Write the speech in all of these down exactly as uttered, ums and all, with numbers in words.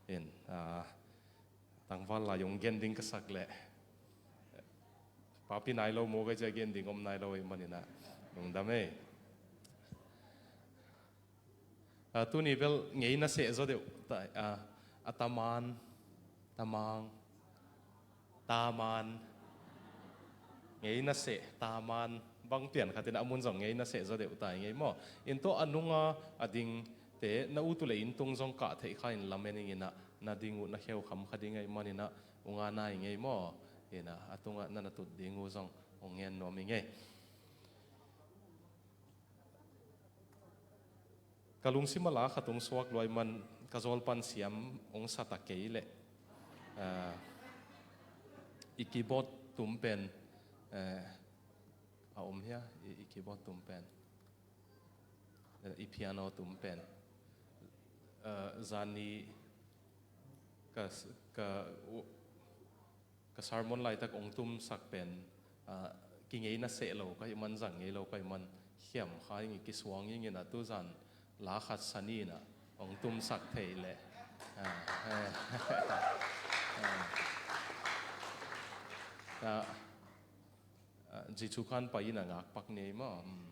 In, ah, tangval lai hong gen ding ka sak leh papi nai lo maw, ka cia gen ding om nai lo ahih manin ah, lungdam ei. Ah, tuni bel ngei na seh zaw deuh ta, ah, a taman, tamang, taman, ngei na seh, taman, bang pian khatin a mun zong ngei na seh zaw deuh ta i ngei maw. In tawh a nunga a dingte na ut uh leh inn tung zong kah theih kha in lamen ing in ah, na ding uh na kheu kham kha ding ahih manin ah, unga nai ngei maw. In ah, a tungah na na tut ding uh zong hong ngen nuam i ngei. Ka lungsim a la khat hong suak lua ahih man ka zawl pan siam hong sa ta kei leh, ah, i keyboard tum pen, eh, a om hia, i, i keyboard tum pen, eh, i piano tum pen, eh, zani ka, ka, u-, ka sermon laitak hong tumsak pen, ah, kingei na seh lo ka hih man, zang ngei lo ka hih man, khiam kha ing, i kisuang ing in ah, tuzan la khat sa ni in ah hong tumsak thei leh. Ah, eh. Ah. Ah, ah, Jesu khan pai in a ngak pak ni maw. Hmm.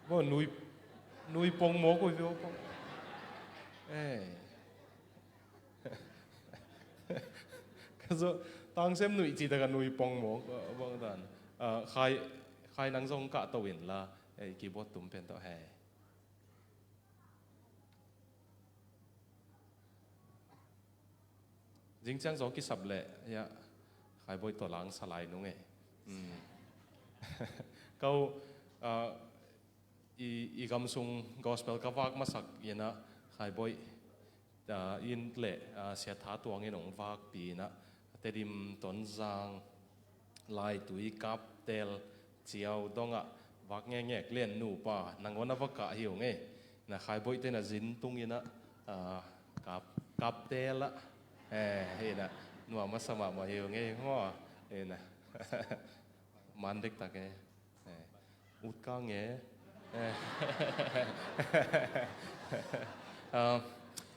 Maw, nui, nui pong mawk uh, vio pong. Eh. Ka zaw, tangsem nuih ci tak a nui pong mawk, ah, bang dan. Ah, khai, khai nang zong kah to in la, eh, keyboard tum pen tawh he. Zingciang zaw kisap leh, ya, Khai Bawi tawh lang sa lai nung e. Mm. Kau, ah, i, i gam sung gospel ka vak masak in ah, Khai Bawi, ah, in leh, ah, Sia Tha Tuang in hong vakpi in ah, Tedim, Tonzang, Laitui, Kaptel, Ciau dongah vak ngekngek len nupa nangawn a va kah hi ung ei. Na Khai Bawi te na zin tung in ah, ah, Kap, Kaptel ah. Eh, hi na, nuam masa mahmah hi ung ei maw. Hi na. Man dektak e. Eh, ut kang e. Eh. Ah,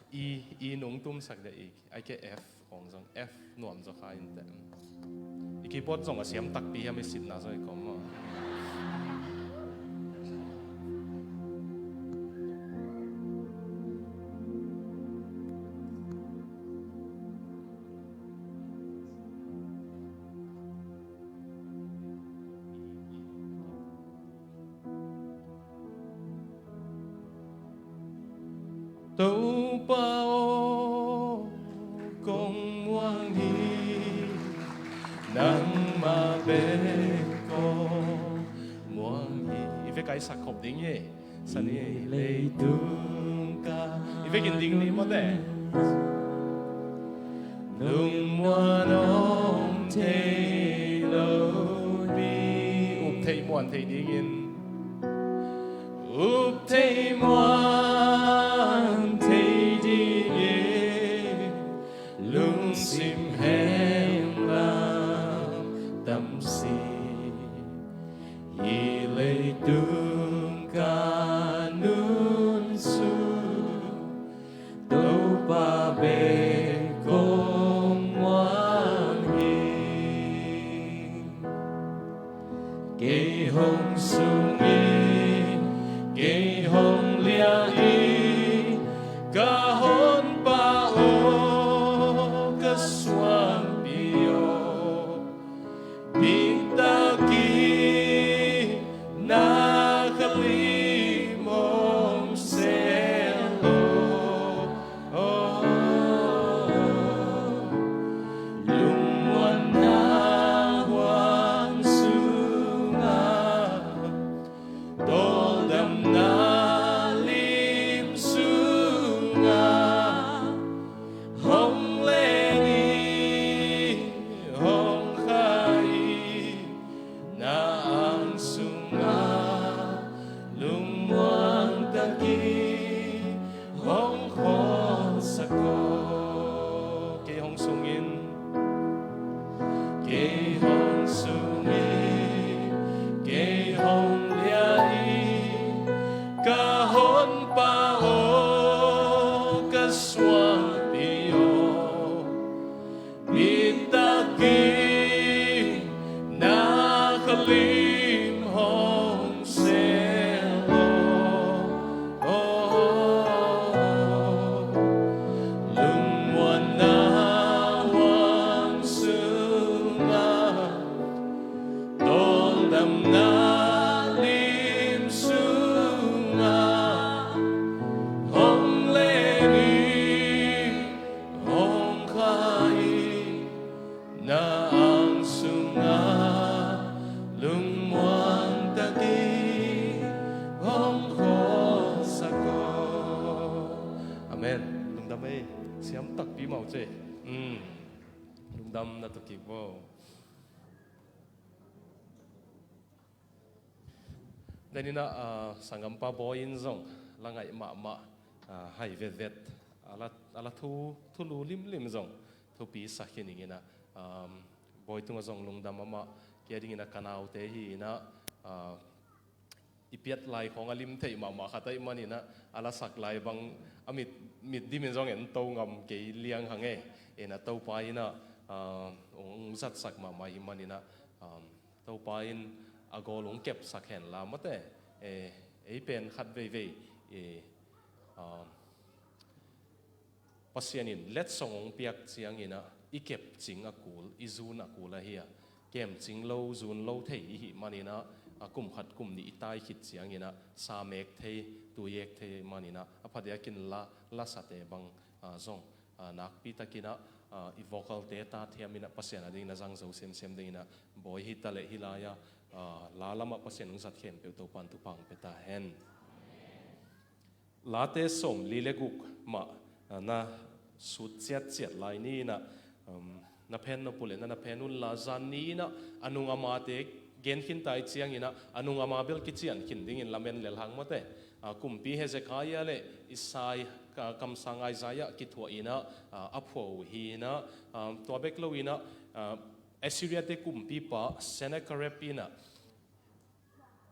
i, i nung tumsak de i, ai ke F khong zong, F nuam zaw kha in teh. I keyboard zong a siam takpi hiam, i sitna zong i kom maw. Topa aw, kong muang hi, nangmah bek kong muang hi. I vek a i sak khop ding hi. Sani leitung ka. I vekin ding ni mawte. Lungmuan om thei lo pi. Up thei muan thei dingin. Up thei muan thei dingin. Lungsim hemlang tamsi. Hih leitung ka nunsu, Topa bek kong muang hi. Kei hong sung hi, kei hong liah hi, ka Honpa aw, ka suangpi aw. Diktakin na ka lim om seh lo. Oh, Mei, siam takpi mau ce. Lungdam na tukik bo. Denina, sanggampa Bawi in zong la ngaih mahmah, hai vetvet a la thu, thulu limlim zong thupi sakhi ninginah, Bawi tungah zong lungdam amah. Kia dinginah ka naute hi inah, i piat lai khawng a lim theih mahmah khat ahih maninah a lasak lai bang a mit, mit dimin zong en to ngam kei liang hang e. Inah Topa inah hong zatsak mahmah ahih maninah Topa in a gawl hong kepsak henla mawte, ei pen khat veivei Pasian in letsong hong piak cianginah i kepcing a kul, i zun a kul ahi a, kemcing lo zun lo thei i hih maninah a kum khat kum nih i tai khit cianginah sa mek thei, tui ek thei maninah a phadiakin la, lasate bang zong nakpitakinah i vocal te ta thiaminah Pasian a dingin a zang zo semsem dinginah Bawi hi taleh hi lai-a la lamah Pasian hong zat khempeuh Topan thupha hong pia ta hen. Late sawmli le guk mah na sut ciatciat lai ni inah na phen nop uh leh na na phen unla zan ni inah a nung a mate gen khin tai cianginah a nung a ma bel kician khin dingin lamen lel hang mawte. Kumpi Hezekiah le Isai, kamsang Isaiah kithuah inah a phuah uh hi inah, tua bek lo inah Assyria te kumpipa Sennacherib inah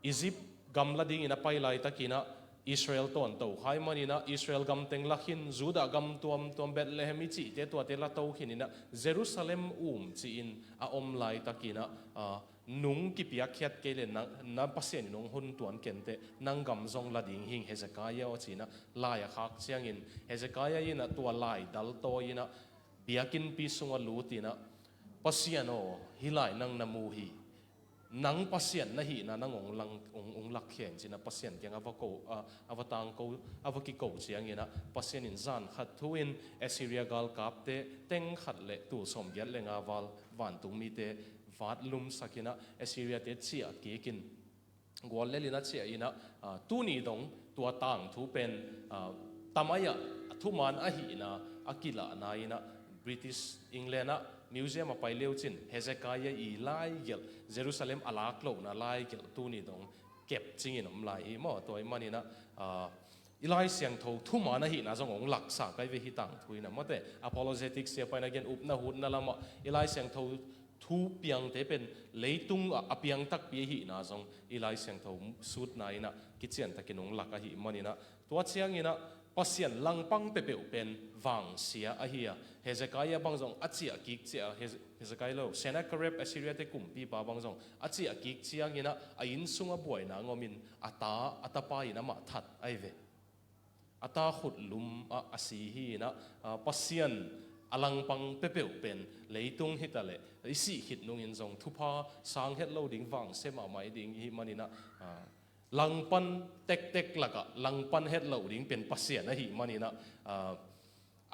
Egypt gam la dingin a pai laitakinah Israel tawnto khai maninah Israel gam teng la khin, Judah gam tuamtuam Bethlehem i cihte tuate la to khin inah Jerusalem um ci-in a om laitakinah nung kipiakkhiat kei le na Pasian in hong hun tuan kenteh nang gam zong la ding hing Hezekiah aw ci-inah lai a khak ciangin Hezekiah inah tua lai dal tawi inah biakinnpi sungah lut inah Pasian aw, hih lai nang na mu hi. Nang Pasian na hihna nang hong lang, hong, hong lakkhia in ci-inah Pasian kiang a va ko, a, a va tangko, a va kiko cianginah Pasian in zan khat thu-in Assyria galkapte teng khat le tul sawmgiat le nga val vantungmite vatlumsak inah Assyria te ciah kikin gual lel inah ciah inah, tuni dong tua tangthu pen tamai-ah a thuman ahihna a kilahna inah British England ah museum a pai leucin Hezekiah i laigelh, Jerusalem a lak lohna laigelh tuni dong kepcingin om lai hi maw. Tua ahih maninah i Lai Siangtho thuman ahihna zong hong laksa kai ve hih tangthu inah mawte. Apologetics sia paina gen upna hutna lamah i Lai Siangtho thu piangte pen leitung ah a piang takpi ahihna zong i Lai Siangtho sutna inah kiciantakin hong lak ahih maninah tua cianginah Pasian langpang peuhpeuh pen vangsia ahi a, Hezekiah bang zong a ciah kik ciah, Hezekiah lo, Sennacherib Assyria te kumpipa bang zong a ciah kik cianginah a inn sungah buaina ngomin a ta, a tapa in amah that ahi ve. A ta khutlum ah a si hi inah, Pasian a langpang peuhpeuh pen leitung hitaleh i sih khit nungin zong thupha sang het lo ding, vangsia mahmah i ding i hih maninah langpan tektek lakah langpan het loh ding pen Pasian ahih maninah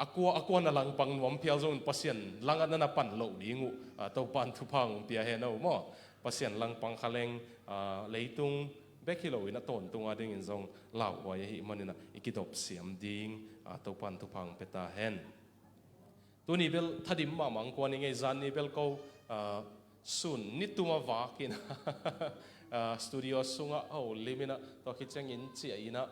a kua, a kua na langpang nuam phial zongin Pasian langah na na pan loh ding uh Topan thupha hong pia hen aw maw. Pasian langpang khaleng leitung bek hi loin a tawntung a dingin zong lauhuai ahih maninah i kidop siam ding Topan thupha hong pia ta hen. Tuni bel thadim mahmah ang kuan i ngei, zan ni bel ko sun nitum a vakin studio sungah holim inah tua khit ciangin ciah inah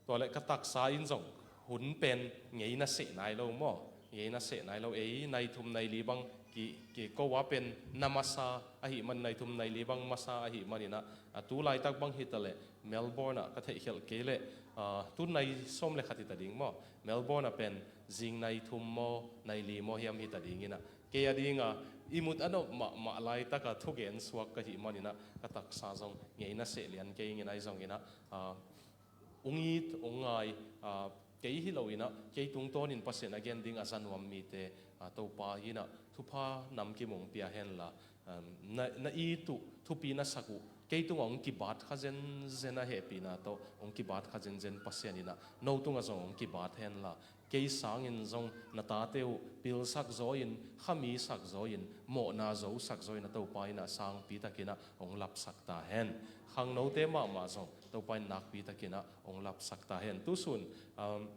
tua le ka taksa in zong hun pen ngei na seh nai lo maw. Ngei na seh nai lo, ei nai thum nai li bang ki, ki ko a pen na masa ahih man, nai thum nai li bang masa ahih maninah tu laitak bang hitaleh Melbourne ah ka theihkhelh kei leh tu nai sawm le khat hita ding maw. Melbourne ah pen zing nai thum maw nai li maw hiam hita dinginah kei a dinga i mut a nop mahmah laitaka thugen suak ka hih maninah ka taksa zong ngei na seh lian kei ingin ahi zonginah ung it ung ngai, kei hi loinah kei tungtawnin Pasian a gen ding a za nuam mite Topa inah thupha namkim hong pia henla, na, na it uh, thupi na sak uh kei tungah hong kibat kha zenzen a, hehpihna tawh hong kibat kha zenzen Pasian inah no tungah zong hong kibat henla, kei sangin zong na tate uh pilsak zaw in, khami sak zaw in, mawhna zo sak zaw in a Topa inah sangpi takinah hong lapsak ta hen. Khangnote mahmah zong Topa in nakpi takinah hong lapsak ta hen. Tusun, um,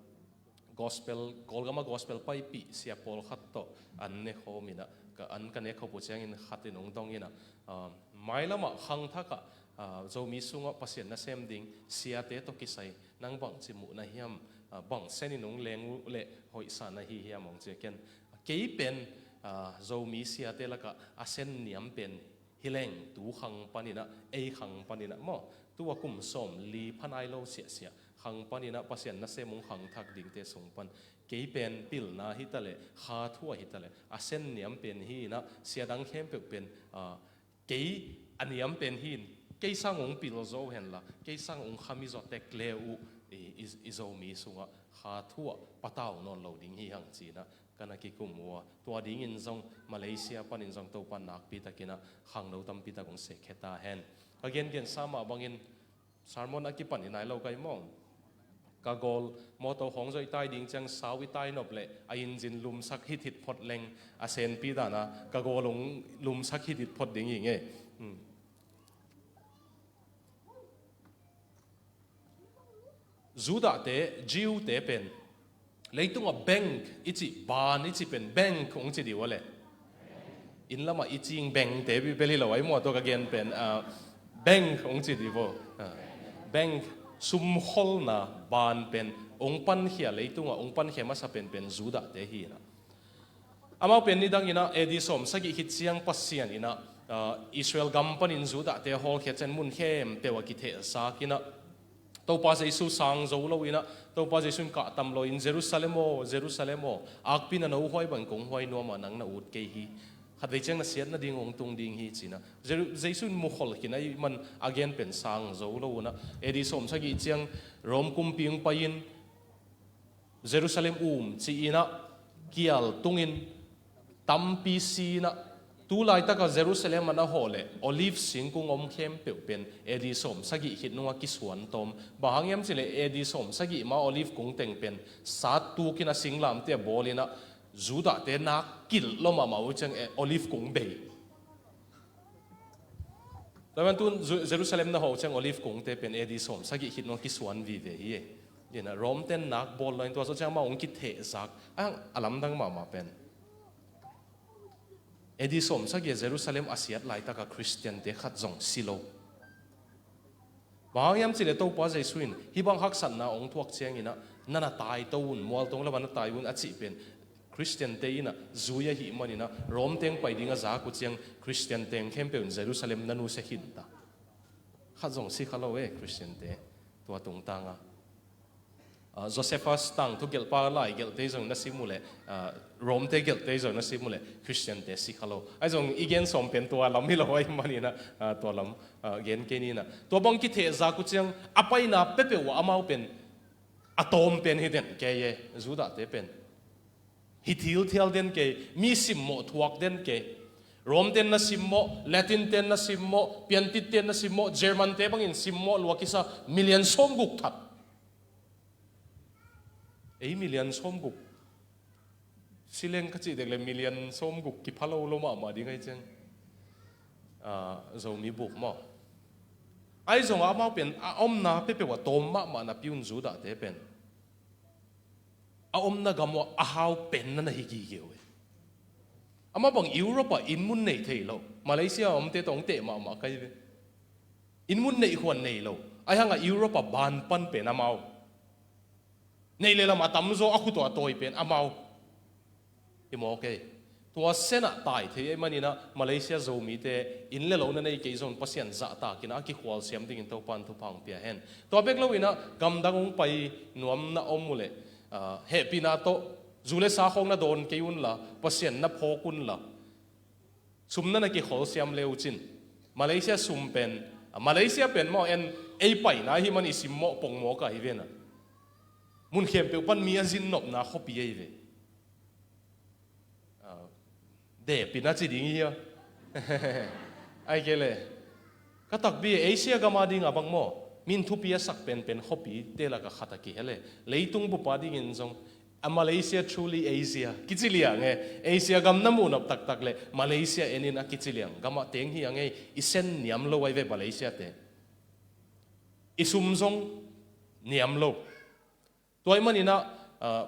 gospel, Kawlgama gospel paipih sia pawlkhat tawh an ne khawm inah, ka an ka nek khop uh ciangin khat in hong dong inah, ah, mailamah khangthakah, ah, Zomi sungah Pasian nasem ding siate tawh kisai nang bangci muh na hiam, ah, bang senin hong leng uh leh hoihsa na hi hiam hong ci a, ken kei pen, ah, Zomi siate lakah a sen niam pen hi leng tu khang paninah, ei khang paninah maw, tu a kum sawm li pha nai lo siahsiah khang paninah Pasian nasem hong khangthak dingte sung pan kei pen pilna hi taleh, kha thu ah hi taleh, a sen niam pen hi inah, sia dang khempeuh pen, ah, kei a niam pen hi in, kei sang hong pil zo henla, kei sang hong khami zaw tek le uh i, i, i Zomi sungah kha thu ah patau nawn lo ding hi hang cinah ka na kikum uh a, tua dingin zong Malaysia panin zong Topa nakpi takinah khangno tampi tak hong sehkhia ta hen. Ka gengensa mah bangin sermon a kipan hi nai lo kai maw. Ka gawl mawtaw khawng zawh i tai ding ciang sau i tai nop leh a injin lumsak hithit phot leng a senpi dana ka gawl hong lumsak hithit phot ding hi ngei. Hmm. Judahte, Jew-te pen leitungah bank i cih, ban i cih pen bank hong ci dih uh a le. Inn lamah i cing bankte bel hi lo ai maw, tua ka gen pen, ah, bank hong ci dih uh. Ah, bank, sumkholna ban pen hong pankhia, leitungah hong pankhia masa penpen Judahte hi inah. Amau pen nidang inah A D sawm sagih khit ciang Pasian inah, ah, Israel gam panin Judahte hawlkhia ciang mun khempeuh a kithehsak inah, Topa Jesu sang zo lo inah, Topa Jesu in kah tam lo in, "Jerusalem aw, Jerusalem aw, akpi na no huai bang kong huai nuam a, nang na ut kei hi. Khatvei ciang na siat nading hong tung ding hi," cinah Jeru-, Jesu in mukhol khin ahih man a gen pen sang zo lo unah, A D sawm sagih ciang Rom kumpi hong pai in, Jerusalem um ci inah kial tungin tampi si inah, tu laitaka Jerusalem ah na hawh leh Olive singkung om khempeuh pen A D sawm sagih khit nungah kisuan tawm. Bang hang hiam cih leh A D sawm sagih ma Olive kung teng pen sat tukin a singlamteh a bawl inah, Judahte nak kilh lo mahmah uh ciang, eh, Olive kung bei. Tua ban tun Ju-, Jerusalem na hawh ciang Olive kungte pen A D sawm sagih khit nung kisuan vive hi e. Inah Rom ten nak bawl lo in, tua zawh ciang amau hong kithehsak. A, a lamdang mahmah pen A D sawm sagih Jerusalem a siat laitaka Khristiante khat zong si lo. Bang hang hiam cih leh Topa Jesu in hih bang haksatna hong thuak ciang inah, "Na na taito un, mualtong lamah na tai un," a cih pen Khristiante inah zui ahih man inah, Rom teng pai ding a zak uh ciang Khristian teng khempeuh in Jerusalem na nusia khin ta. Khat zong si kha lo e, Khristiante tua tungtangah. Ah, Josephus tangthu gelhpa lai gelhte zong na sim uh leh, ah, Romte gelhte zong na sim uh leh Khristiante si kha lo. Ahi zong i gen sawm pen tua lam hi lo ahih man inah, ah, tua lam, ah, gen kei ni inah. Tua bang kithehsak uh ciang a paina peuhpeuh ah amau pen a tawm pen hi den kei e, Judahte pen. Hi thilthial den kei, mi simmawh thuak den kei. Rom ten na simmawh, Latin ten na simmawh, Piantit ten na simmawh, German te bangin simmawh lua kisa, million sawmguk that. Ei million sawmguk. Si leng ka cih dek le million sawmguk kipha lo lo mahmah ding ahi ciang. Ah, Zomi buk maw. Ahi zongah amau pen a omna peuhpeuh ah tawm mahmah napi un Judahte pen a omna gam uh a hau pen na na hi gige uh e. Amah bang Europe ah inn mun nei thei lo. Malaysia a omte tawh hong teh mahmah ka hi ve. Inn mun neih khuan nei lo. Ahi hangah Europe ah ban pan pen amau. Neih le lam a tamzaw a khut uh a tawi pen amau. Hi mawk ei. Tua senah tai thei ahih man inah Malaysia Zomite inn le lo na nei kei zong Pasian zahtak inah a kikhualsiam dingin Topa'n thupha hong pia hen. Tua bek lo inah gamdang hong pai nuam na om uh leh, ah, hehpihna tawh zu le sa khawng na dawn kei unla, Pasian na phawk unla, sum na na kikholsiam le uh cin. Malaysia sum pen, ah, Malaysia pen maw en, ei paina ahih man i simmawh pongmawk ah hi ve inah. Mun khempeuh pan mi a zin nopna khuapi ahi ve. Ah, depin a ci ding hi a. Ahih kei leh ka takpi, Asia gam a dingah bang maw, min thupi a sak penpen khuapite lakah khat a kihel e. Leitung bup a dingin zong, a Malaysia truly Asia kici liang e. Asia gam na muh nop taktak leh Malaysia en in a kici liang. Gamah teng hi a ngei, i sen niam lo ahi ve Malaysia te. I sum zong niam lo. Tua ahih man inah, ah,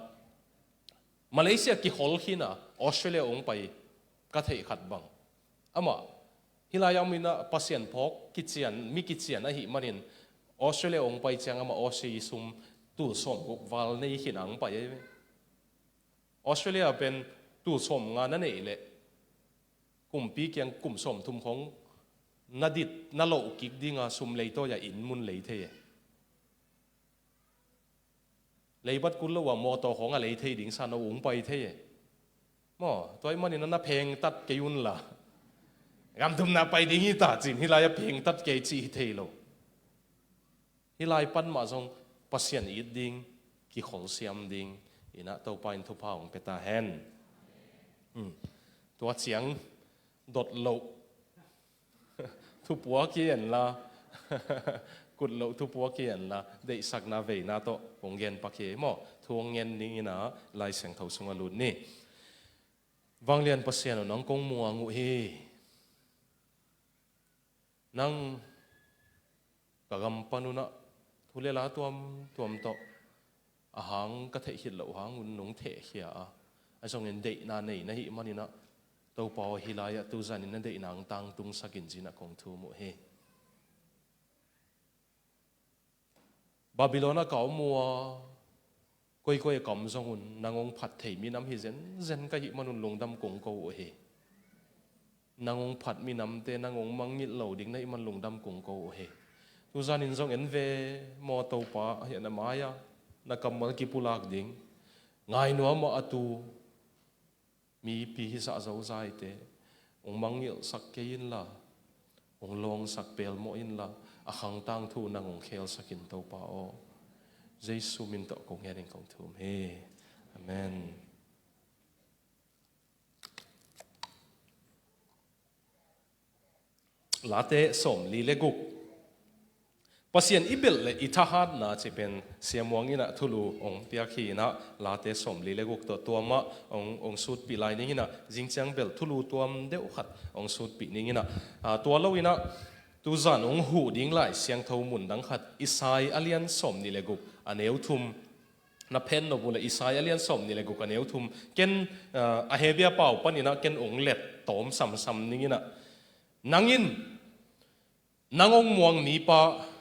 Malaysia kihol khin a, Australia hong pai ka theih khat bang. Amah, hih lai-ah om in ah Pasian phawk kician, mi kician ahih manin, Australia hong pai ciang amah Aussie sum tul sawmguk val nei khin a hong pai ahi ve. Australia pen tul sawmnga na neih leh, kumpi kiang kum sawmthum khawng na dit, na loh kik ding a sum leitawi a inn mun lei thei e. Leibat kul lo a mawtaw khawng a lei thei ding sa, no hong pai thei e. Maw, tua ahih manin na phengtat kei un la. Gamtumna pai ding hi ta ci-in hih lai-ah phengtat kei cih hi thei lo. Hih lai pan mah zong Pasian it ding, kikholsiam ding in ah Topa in thupha hong pia ta hen. Hmm. Tua ciang dot loh thupuak hi en la, kut loh thupuak hi en la, deihsakna veina tawh kong gen pak hi maw. Thu hong ngen ning in ah Lai Siangtho sungah lut ni. Vanglian Pasian aw, nang kong muang uh hi. Nang ka gam pan un ah thu le la tuamtuam tawh a hang ka theih khit loh hang un nong thehkhia a, ahi zongin deihna nei na hih manin ah, Topa aw, hih lai-ah tuzan in na deihna hong tangtungsak in ci-in ah kong thum uh hi. Babylon ah ka om uh a, koikoi ah ka om zong un nang hong phat thei minam hi zenzen ka hih man un lungdam kong ko uh hi. Nang hong phat minamte nang hong mangngilh lo ding na hih man lungdam kong ko uh hi. Tuzan in zong en ve maw, Topa, ahi a na mai-ah na kammal kipulak ding, ngai nuam ah a tu mipi hizah zozaite hong mangngilhsak kei inla, hong lawngsak pelmawh inla, a khangtang thu nang hong khelsak in, Topa aw. Jesu min tawh kong ngen in kong thum hi. Amen. Late sawmli le guk. Pasian i belh le i thahatna cih pen Sia Muang in ah thulu hong piak hi in ah, Late sawmli le guk tawh tua mah hong, hong sutpih lai ning in ah, zingciang bel thulu tuam deuh khat hong sutpih ning in ah, aa, tua lo in ah, tuzan hong huh ding Lai Siangtho mun dang khat, Isai a lian sawmnih le guk a neu thum na phen nop uh leh, Isai a lian sawmnih le guk a neu thum. Ken, aa, a Hebia pau pan in ah ken hong let tawm samsam ning in ah, nang in nang hong muang mipa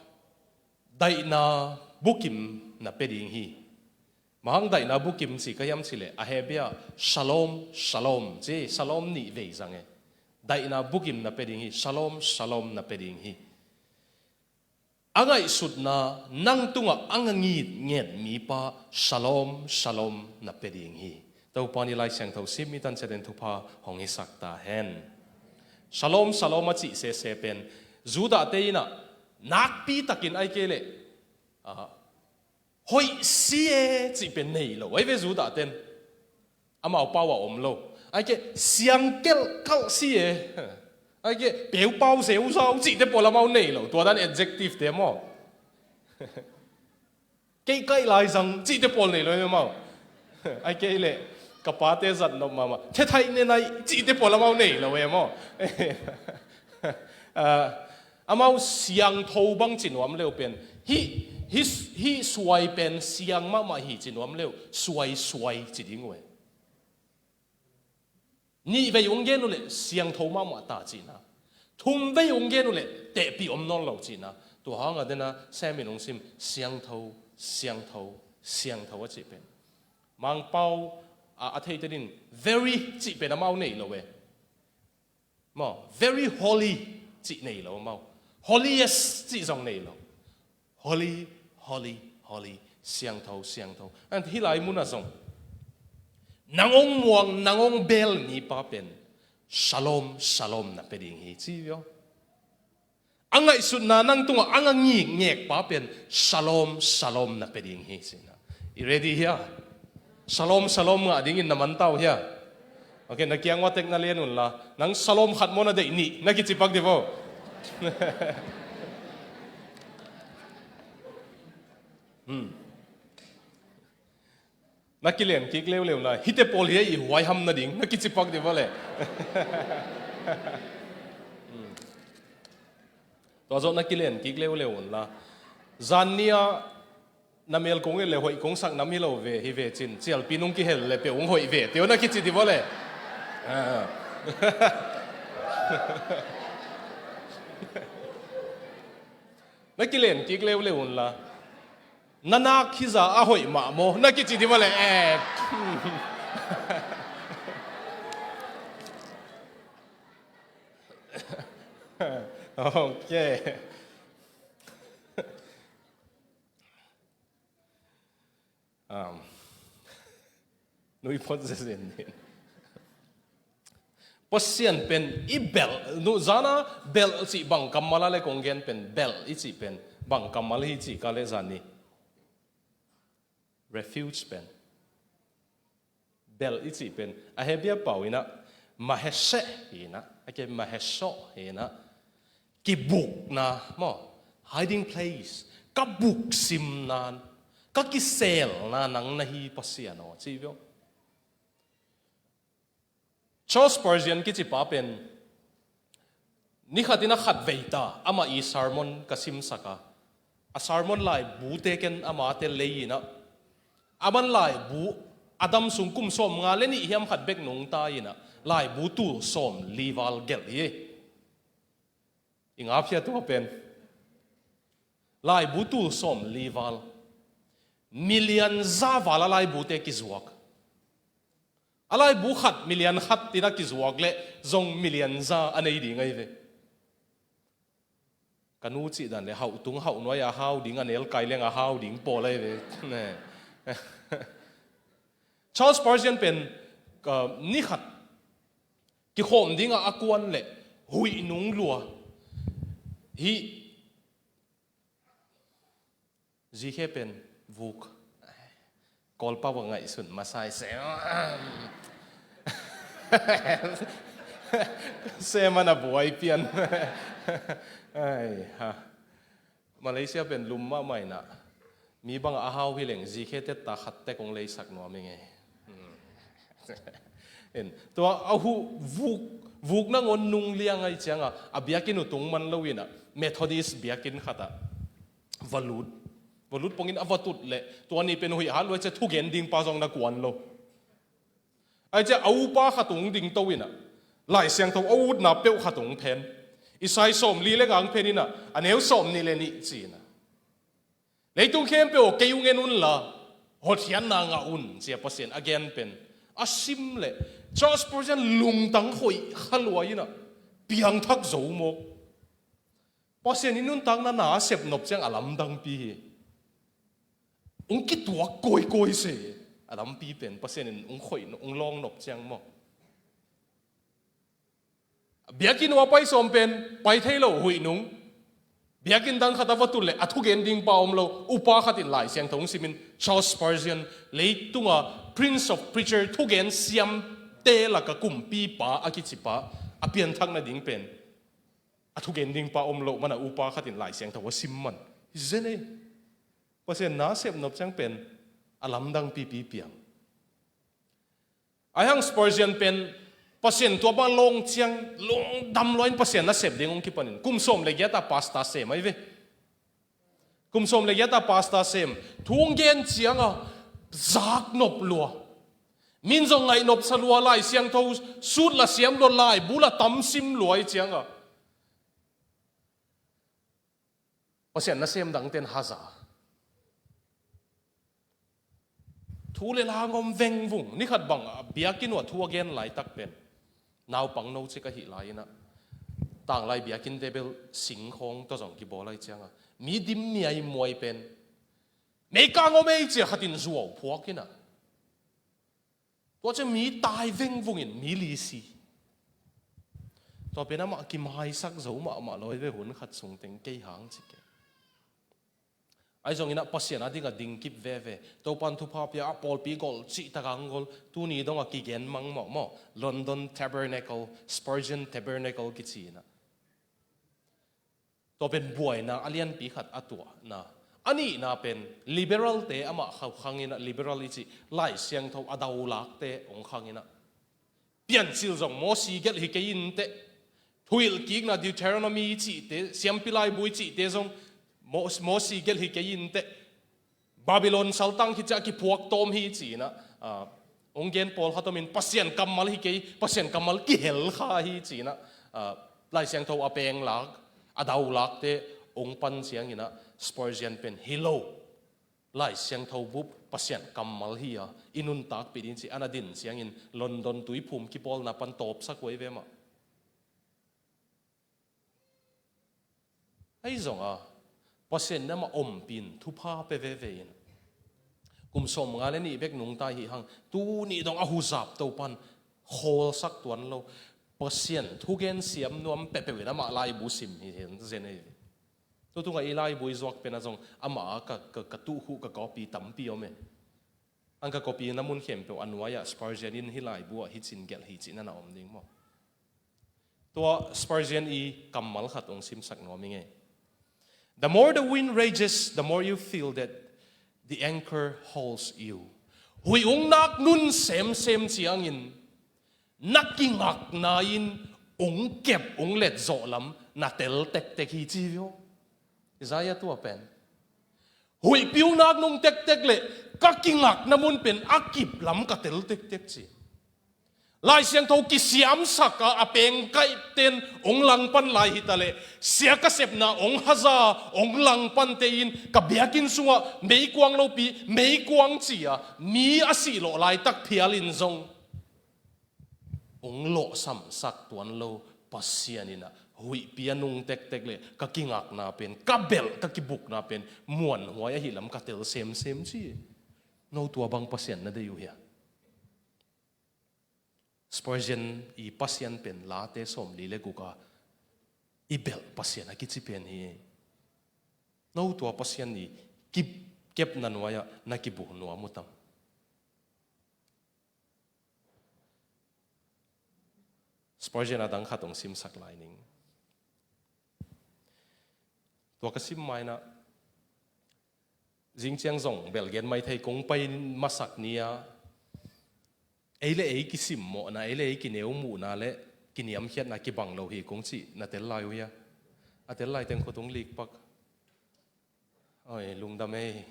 daihna bukim na pia ding hi. Bang hang daihna bukim ci ka hiam cih leh, a Hebia shalom, shalom ci, shalom nih vei zang e. Daihna bukim na pia ding hi, shalom, shalom na pia ding hi. A ngaihsutna nang tungah a ngitnget mipa shalom, shalom na pia ding hi. Topa in i Lai Siangtho sim i tan ciat in thupha hong hisak ta hen. Shalom, shalom a cih sese pen Judahte in ah nakpi takin, ahih kei leh, ah, hoih si e cih pen nei lo ahi ve Judahte in. Amau pau ah om lo. Ahih kei leh siang kelhkalh si e, ahih kei leh peu pau zeuzau cihte pawl amau nei lo. Tua dan adjective te maw. Keikaih laizang cihte pawl nei lo e maw. Ahih kei leh ka pate zat nop mahmah, thethai nenaih cihte pawl amau nei lo e maw. Ah, amau siangtho bang ci nuam leu pen, hih, hih, hih suai pen siang mahmah hi ci nuam leu, suai, suai ci ding uh e. Nih vei hong gen uh leh siangtho mahmah ta cihna. Thum vei hong gen uh leh tehpih om nawn lo cihna. Tua hang a dena Sam in hong sim, siangtho, siangtho, siangtho a cih pen, Mangpau a, a theite din very cih pen amau nei lo e. Maw, very holy cih nei lo amau. Holiest cih zong nei lo. Holy, holy, holy. Siangtho, siangtho. And hih lai munah zong, nang hong muang, nang hong bel mipa pen shalom, shalom na pia ding hi ci uh. A ngaihsutna nang tungah a ngitnget pa pen shalom, shalom na pia ding hi ci-in ah. I ready hia? Shalom, shalom ngah dingin na man ta uh hia? Ok, na kiang ua tek na len un la, nang shalom khat maw na deih nih, na kici pak dih vo. Hmm. Na kilen kik leuleu na, hihte pawl hi a i huaiham nading, na kici pak dih vo le. Hmm. Tua zawh na kilen kik leuleu un la. Zan ni-a Na mel kong et le hoih kong sak nam hi lo ve, hi ve cin, cialpi nung kihel le peuh hong hoih ve, teo na kici ti vua le. Ah. Na kilen kik leuleu un la. Na nak hi za a hoih mah maw, na kici ti vua le. Eh. Okay. Um, nui phot zezen din. Pasian pen i belh, nu zana belh cih bang kammal a le kong gen pen, belh i cih pen bang kammal hi cih ka le zani. Refuge pen. Belh i cih pen, a Hebrew pau inah, maheseh hi inah, a ke maheseh hi inah, kibukna, maw, hiding place, ka buk simna, ka kiselna nang na hi Pasian aw, ci veu. Charles Spurgeon kici pa pen, ni khat inah khat vei ta, amah i sermon ka simsak a. A sermon laibu te ken amate lei inah. Aman laibu a dam sung kum sawm nga le nih hiam khat bek nungta inah. Laibu tul sawm li val gelh hi. I nga phia tua pen. Laibu tul sawm li val. Million za val a laibu te kizuak. A laibu khat million khat inah kizuak le zong million za a nei ding ahi ve. Ka nu cih dan le hauh tung hauh nuai a hau ding a nelkai leng a hau ding pawl ahi ve. Ne. Charles Spurgeon pen, ka, ni khat kikhawm dingah a kuan le huih nung lua hi. Zikhe pen vuk. Kawlpau a ngaihsun masa i se. Seman a buai pian. Ai, ha. Malaysia pen lum mahmah inah. Mi bang a hau hi leng zikhe tetta khat tek hong leisak nuam i ngei. En, tua a hu vuk, vuk nangawn nung liang ahi cianga, a biakinn uh tung man lo inah, Methodist biakinn khatah va lut. Va lut pongin a va tut le, tua ni pen huih hat lua cia thugen ding pa zong na kuan lo. Ahi cia a upa khat ung ding to inah, Lai Siangtho a utna peuh khat ung phen. Isai sawm li le nga ung phen inah, a neu sawm nih le nih ci inah. Leitung khempeuh aw, kei ung en un la, hotkhiatna ngah un, cia Pasian a gen pen. A sim le, Charles Spurgeon lungtang hoih kha lua inah, piangthak zo mawk. Pasian i nuntakna na a sep nop ciang a lamdangpi hi. Ung kituak kawikawi se, a lampi pen, Pasian in ung khoih, ung lawng nop ciang maw. Biakinn uh a pai sawm pen, pai thei lo huih nung. Biakinn dang khat a va tut le, a thugen ding pa om lo, upa khat in Lai Siangtho hong simin, Charles Spurgeon, leitunga Prince of Preacher thugen siamte laka kumpipa a kicipa, a pianthak nading pen. A thugen ding pa om lo, mana upa khat in Lai Siangtho a sim man. Hi zen ei. Pasian na sep nop ciang pen, a lamdang pipi piang. Ahi hang Spurgeon pen Pasian tua bang lawng ciang lungdam lua in Pasian nasep ding hong kipanin. Kum sawm le giat a pastor sem ahi ve. Kum sawm le giat a pastor sem. Thu hong gen cianga zak nop lua. Min zong ngaih nop sa lua, Lai Siangtho sut la siam lua, laibu la tam sim lua ahi cianga. Pasian nasem dangten haza. Thu le la ngom vengvung. Ni khat bang a biakinn uh a thu a gen laitak pen. Naupang no cik ahih lai inah. Tanglai biakinnte bel singkhawng tawh zong kibawl ahi cianga. Mi dim miaimuai pen. Meika ngom ei cia khatin zuau phuak inah. Tua ciang mi tai vengvungin mi li si. Tua pen amah kimaisak zo mahmah lo ahi ve hun khat sung teng kei hang ci kei. Ahi zongin ah Pasian a dingah dingkip veve. Topan thupha pia a pawlpi gol cihtak a hong gol. Tuni dongah kigen mang mawh maw. London Tabernacle, Spurgeon Tabernacle kici inah. Tua pen buaina a lianpi khat a tuahna. A nihna pen liberalte amah khang inah, liberal i cih Lai Siangtho a daulakte hong khang inah. Piancil zong Mosi gelh hi kei inteh. Thuhilhkikna Deuteronomy i cihte, Siampi Laibu i cihte zong Mo-, Mosi gelh hi kei inteh. Babylon saltang khit ciang a kiphuak tawm hi ci-in ah, ah, hong gen pawlkhat om in Pasian kammal hi kei, Pasian kammal kihel kha hi ci-in ah, ah, Lai Siangtho a peng lak, a dau lakte hong pan ciangin ah Spurgeon pen hi lo. Lai Siangtho bup Pasian kammal hi a, i nuntakpih ding ci-in a na din ciangin London tuiphum kipawlna pan tawpsak huai ve mah. Ahi zong a, Pasian in amah ompih in thupha pia veve in. Kum sawmnga le nih bek nungta hi hang, tuni dong a huzap Topa'n khawlsak tuan lo. Pasian thugen siam nuam peuhpeuh in amah laibu sim hi hen zen ei. Tutung a i laibu i zuak pen ah zong amah a ka, ka, ka tuh uh ka copy tampi om e. Ang ka copy na mun khempeuh a nuai-ah Spurgeon in hih laibu ah hih ci-in gelh hi ci-in a na om ding maw. Tua Spurgeon i kammal khat hong simsak nuam ing ei. The more the wind rages, the more you feel that the anchor holds you. Huih hong nak nun semsem ciangin na kingakna in hong kep, hong let zawh lam na tel tektek hi ci hi aw. Isaiah tua pen. Huihpi hong nak nung tektek leh ka kingakna mun pen a kip lam ka tel tektek ci. Lai Siangtho kisiamsak a, a pengkaihten hong langpan lai hi ta leh, sia ka sepna hong haza hong langpante in ka biakinn sungah meikuang lopi, meikuang ci-a mi a sih lawh laitak phial in zong hong lawhsamsak tuan lo Pasian in ah, huihpi a nung tektek leh ka kingakna pen, ka belh, ka kibukna pen muanhuai ahih lam ka tel semsem ci. No tua bang Pasian na deih uh hia? Spurgeon i Pasian pen Late sawmli le guk a i belh Pasian a kici pen hi. No tua Pasian i kip, kepna nuai-ah na kibu nuam uh tam? Spurgeon a dang khat hong simsak lai ning. Tua ka sim ma-in ah, zing ciang zong belh gen mai thei, kong pai masak ni-a ei le ei kisimmawhna, ei le ei kineu muhna le kiniamkhiatna kibang lo hi kong cih na tel lai uh hia? A tel lai teng khut hong lik pak. Oi, lungdam ei.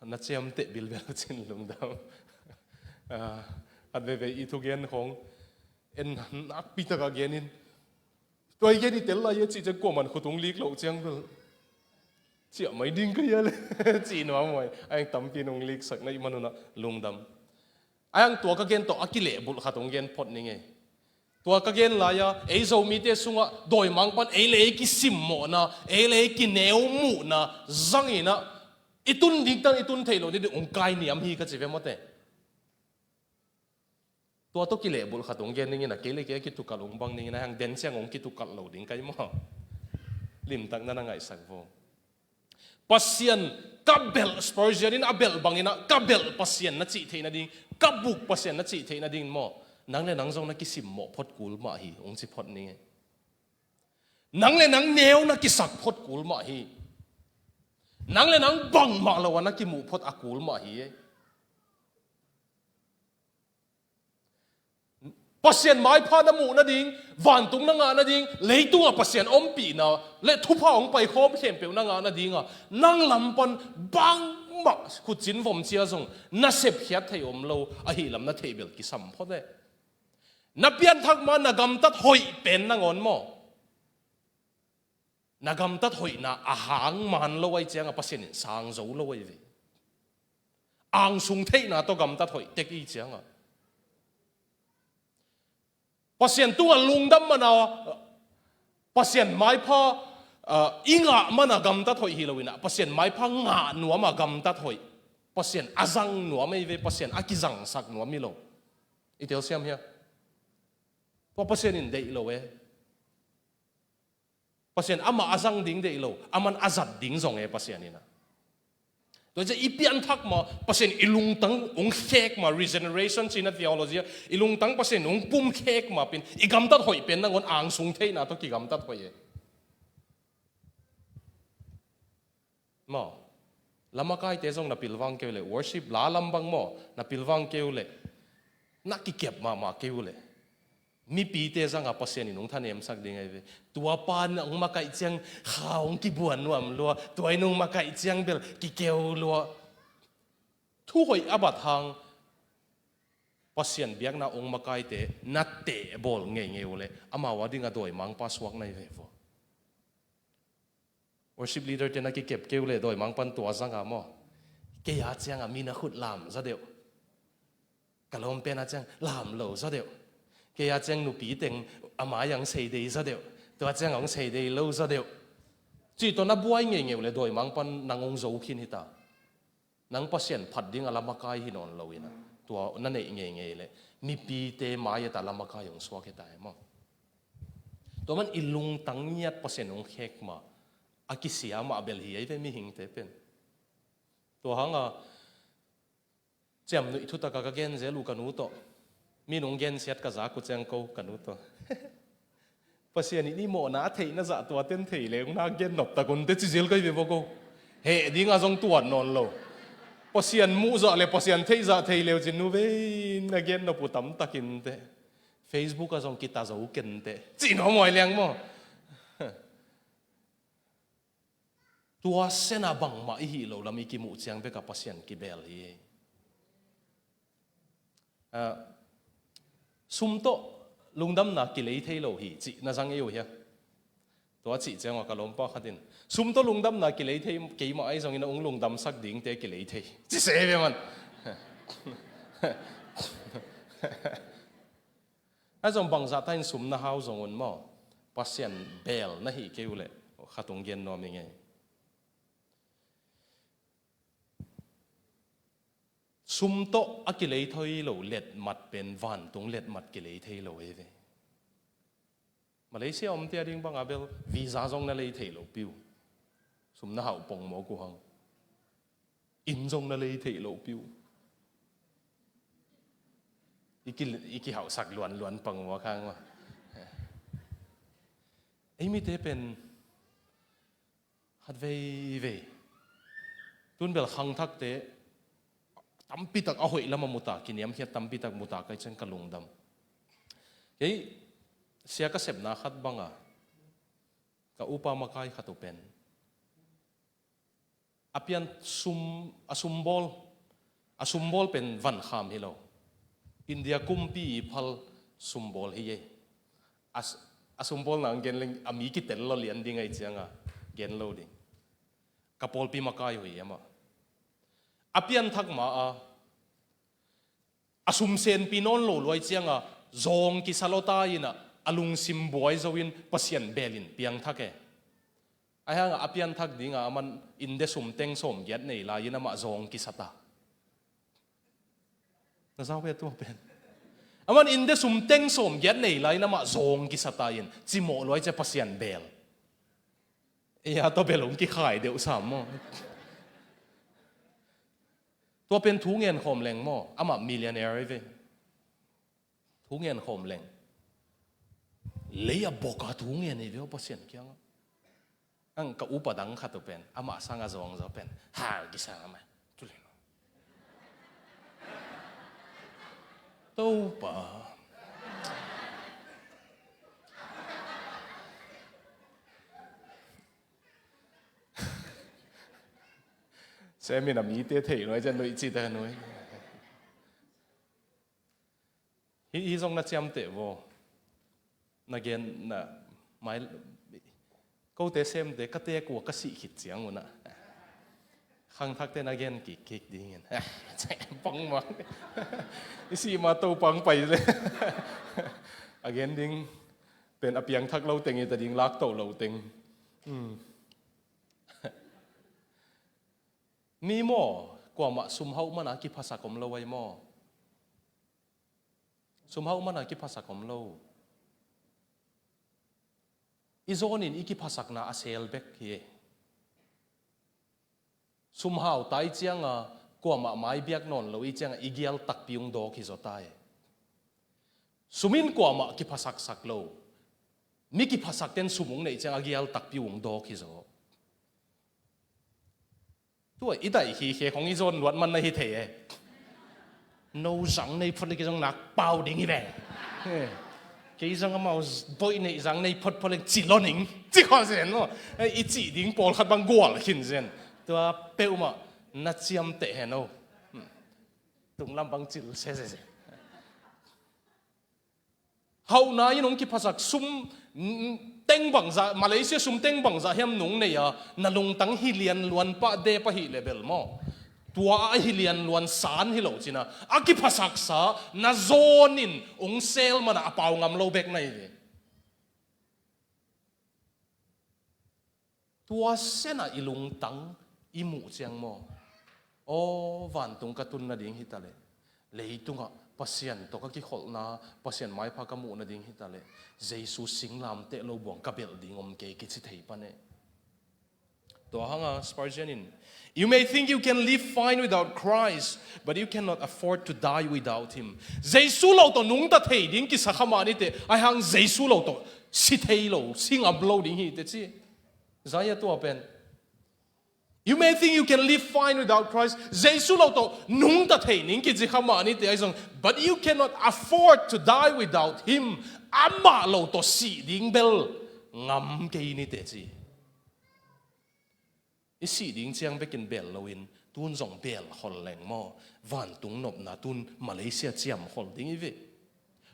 Na ciamteh bilbel cin lungdam. Ah, khat veve i thugen khong en nakpi takah genin, tua i gen i tel lai a cih ciang kuaman khut hong lik loh ciang bel ciah mai ding ka hia le cih nuam huai. A eng tampi in hong liksak na hih manun ah lungdam. A eng tua ka gen tawh a kilehbulh khat hong gen phot ning ei. Tua ka gen lai-a ei Zomite sungah dawimangpa'n ei le ei kisimmawhna, ei le ei kineu muhna zangin ah i tun ding tan i tun theih loh ding ding hong kainiam hi ka ci ve mawte. Tua tawh kilehbulh khat hong gen dingin ah, kei le kei a kitukalh hong bang dingin ah, hang den ciang hong kitukalh lo ding ka hi maw? Limtak na na ngaihsak vo. Pasian ka belh, Spurgeon in a belh bangin ah ka belh Pasian na cih theih nading, ka buk Pasian na cih theih nading maw, nang le nang zong na kisimmawh phot kul mah hi, hong ci phot ning ei. Nang le nang neu na kisak phot kul mah hi. Nang le nang bangmah lo a na kimuh phot a kul mah hi ei. Pasian maipha na muh nading, vantung na ngah nading, leitungah Pasian ompihna le thupha hong paikhawm khempeuh na ngah nadingah nang lam pan bangmah khutcin vom cia zong na sepkhiat thei om lo ahih lam na theih belh kisam phot e. Na pianthak ma na gamtat hoih pen nangawn maw, na gamtat hoihna a hang man lo ahih ciangah Pasian in sang zo lo ahi ve. Angsung theihna tawh gamtat hoih tek i ciangah Pasian tungah lungdam man a, Pasian maipha, ah, i ngah man a gamtat hoih hi lo in ah, Pasian maipha ngah nuam a gamtat hoih, Pasian a zang nuam ahi ve, Pasian a kizangsak nuam hi lo. I telsiam hia? Tua Pasian in deih lo e. Pasian amah a zang ding deih lo, aman a zat ding zong e Pasian in ah. Tua ciah i pianthak ma Pasian i lungtang hong khek ma, regeneration cihna theology ah, i lungtang Pasian hong pum khek ma pen i gamtat hoih pen nangawn angsung theihna tawh kigamtat hoih e. Maw, lamakaite zong na pilvang kei uh leh, worship la lam bang maw, na pilvang kei uh leh, na kikep mahmah kei uh leh, Mipite zanga Pasian in hong thanemsak ding ahi ve. Tua pa in hong makaih ciang kha hong kibuan nuam lua, tua in hong makaih ciang bel kikeu lua. Thu hoih a bat hang Pasian biakna hong makaite na tehbawl ngeingei uh leh amau a dingah dawimangpa suak na hi ve vua. Worship leader te na kikep kei uh leh dawimangpa'n tua zanga maw, kei a ciangah mi na khut lam zaw deuh. Ka lawmpen a ciang lam lo zaw deuh. Kei a ciang nupi teng a mai-ah hong seidei zaw deuh. Tua ciangah hong seidei lo zaw deuh. Cih tawh na buai ngeingei uh leh dawimangpa'n nang hong zo khin hi ta. Nang Pasian phat dingah la makai hi nawn lo in ah, tua na neih ngeingei leh mipite mai-ah ta la makai hong suak hi ta hi maw. Tua man i lungtang ngiat Pasian hong khek mah a kisia mah bel hi ahi ve mihingte pen. Tua hanga ciamnuih thutakah ka gen zel uh ka nu tawh. Mi nung gensiat ka zak uh ciang ko ka nu tawh, Pasian in i mawhna a theihna zah tua ten thei leng na gen nop tak un teh ci zel ka hi ve vua ko. Heh dingah zong tuat nawn lo. Pasian muh zah le Pasian theih zah thei leu cin nu vei na gen nop uh tam takin teh. Facebook ah zong kita zo ken teh. Cih nuam huai liang maw. Tua sena bangmah i hih loh lam i kimuh ciang bekah Pasian kibel hi. Ah, sum tawh lungdamna kilei thei lo hi cih na zang ei uh hia? Tua cih ciang a ka lawmpa khat in, sum tawh lungdamna kilei thei keimah ahi zongin a hong lungdamsak dingte kilei thei ci se ve man. A zong bangzah ta in sum na hau zong un maw, Pasian bel na hih kei uh leh khat hong gen nuam i ngei. Sum tawh a kilei thei lo letmat pen vantung letmat kilei thei lo ei ve. Malaysia omte a ding banga bel visa zong na lei thei lo piu. Sum na hauh pongmawk uh hang. Inn zong na lei theih loh piu. I ki, i kihauhsak luanluan pang ua khang ua. Ei mite pen khat veivei tun bel khangthakte tampitak a hoih lam a muta, kiniamkhiat tampitak muta kai ciang ka lungdam. Kei sia ka sepna khat banga ka upa makai khat uh pen a pian sum, a sumbawl, a sumbawl pen vankham hi lo. India kumpi i phal sumbawl hi ei. A s-, a sumbawl nang gen leng a mi kitel lo lian ding ahi cianga gen lo ding. Ka pawlpi makai uh hi amah. A pianthak ma a a sum senpi nawn lo luai cianga zawng kisa lawta inah a lungsim buai zo in Pasian belin piangthak e. Ahi hanga a pianthak dinga aman innte sum teng sawmgiat nei lai-in amah zawng kisa ta. Na zau ve tua pen. Aman innte sum teng sawmgiat nei lai-in amah zawng kisa ta in cimawh luai cia Pasian bel. Ei a tawh bel hong kikhai deuh sam maw? Tua pen thu ngen khawm leng maw? Amah millionaire hi ve. Thu ngen khawm leng. Lei a bawka thu ngen hi ve aw Pasian kiangah. Ang ka upa dang khat uh pen amah sanga zawng zaw pen hal kisa amah. Tulin. Topa. Semin a mite thei nuai cian nuih cite nuai. Hi, hi zong na ciamteh vaw. Na gen na mai kote semte ka tek ua ka sih khit ciang unah khangthakte na gen kikkik dingin pangmang i sih ma to pang pai le a gen ding pen a piangthak lo teng i ta ding lak to lo teng. Mi maw, kuamah sumhauh mana kiphasak om lo ai maw? Sumhauh mana kiphasak om lo. I zawnin i kiphasakna a sel bek hi. Sumhau tai cianga kuamah mai biak nawn lo i cianga i gial takpi ung dawk hi zaw tai. Sumin kuamah kiphasaksak lo. Mi kiphasakten sum ung neih cianga gial takpi ung dawk hi zaw. Tua i daih hi khe khong i zawn luat man na hi thei e. No zang nei phot le kizong nak pau ding hi ve. Kei zang amau boih neih zang nei photphot leng ci lo ning ci kho zen maw. I cih ding pawlkhat bang gual khin zen. Tua peuhmah na ciamteh hen o. Tunglam bang cil sese. Hauhna in hong kiphasak sum teng bangzah, Malaysia sum teng bangzah hiam nung nei a, na lungtang hi lian luan pah dep ahih leh bel maw, tua a hi lian luan san hi lo cina a kiphasaksa na zawnin hong sel mana a pau ngam lo bek na hi ve. Tua sena i lungtang i muh ciang maw, aw, vantung ka tun nading hi ta leh, leitungah Pasian tawh ka kikholhna, Pasian maipha ka muh nading hi ta leh, Jesu singlamteh lo buang ka belh ding om kei kici thei pan e. Tua hanga Spurgeon in, "You may think you can live fine without Christ, but you cannot afford to die without him." Jesu lo tawh nungta thei ding kisa kha mah ni teh, ahi hang Jesu lo tawh si thei lo, si ngam lo ding hi teh ci. Isaiah tua pen, "You may think you can live fine without Christ." Jesu lo tawh nungta thei ning kici kha mah ni teh ahi zong, "But you cannot afford to die without him." Amah lo tawh sih ding bel ngam kei ni teh ci. I sih ding ciang bekin bel loin, tun zong bel khol leng maw, vantung nopna tun Malaysia ciam khol ding i ve.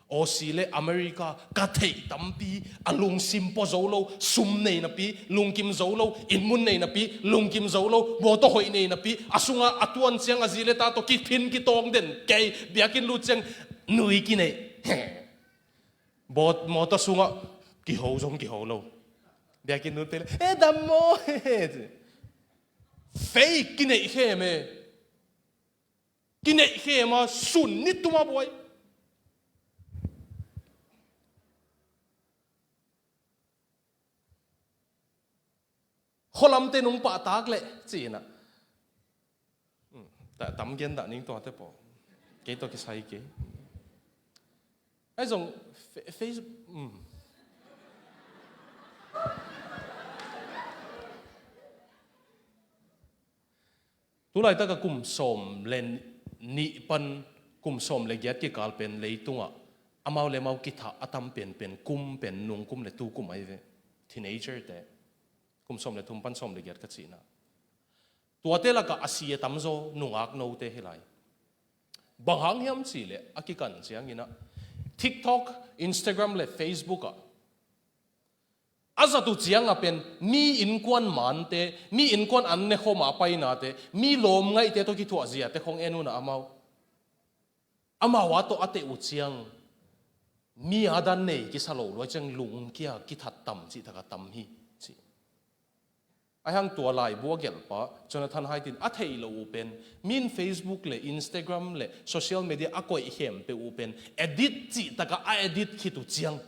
Aussie le America ka theih tampi, a lungsim pua zo lo, sum nei napi lungkim zo lo, innmun nei napi lungkim zo lo, mawtaw hoih nei napi, a sunga a tuan ciang a zi le ta tawh kiphin kitawng den kei, biakinn lut ciang nui kineih. Bawt mawtaw sungah kiho zong kiho lo. Biakinn lut pei le, "E, dam maw?" Fake kineih khem e. Kineih khem a sun ni tuma buai. Khualamte nung pahtak leh ci-in ah. Hmm, ta-, tam gen dah ning tuate paw. Kei tawh kisai kei. Ahi zong fe-, face, hmm. Tulaitak a kum sawm le nih pan kum sawm le giat kikal pen leitungah amau le amau kithah a tam penpen kum pen nung kum le tu kum ahi ve. Teenager te. Kum sawm le thum pan sawm le giat ka cihna. Tuate lakah a si a tamzaw nungak note hi lai. Bang hang hiam cih leh a kikan ciangin ah TikTok, Instagram le Facebook ah a zat uh ciang a pen mi innkuan mante, mi innkuan an nekhawm a painate, mi lawm ngaihte tawh kithuah ziate khong en un ah amau. Amau a tawh a teh uh ciang mi a dan nei kisa lo lua ciang lungkia kithat tam cih taka tam hi ci. Ahi hang tua laibu a gelhpa Jonathan Haidt in a theih loh uh pen, min Facebook le Instagram le social media a koih khempeuh uh pen edit cih taka a edit khit uh ciang,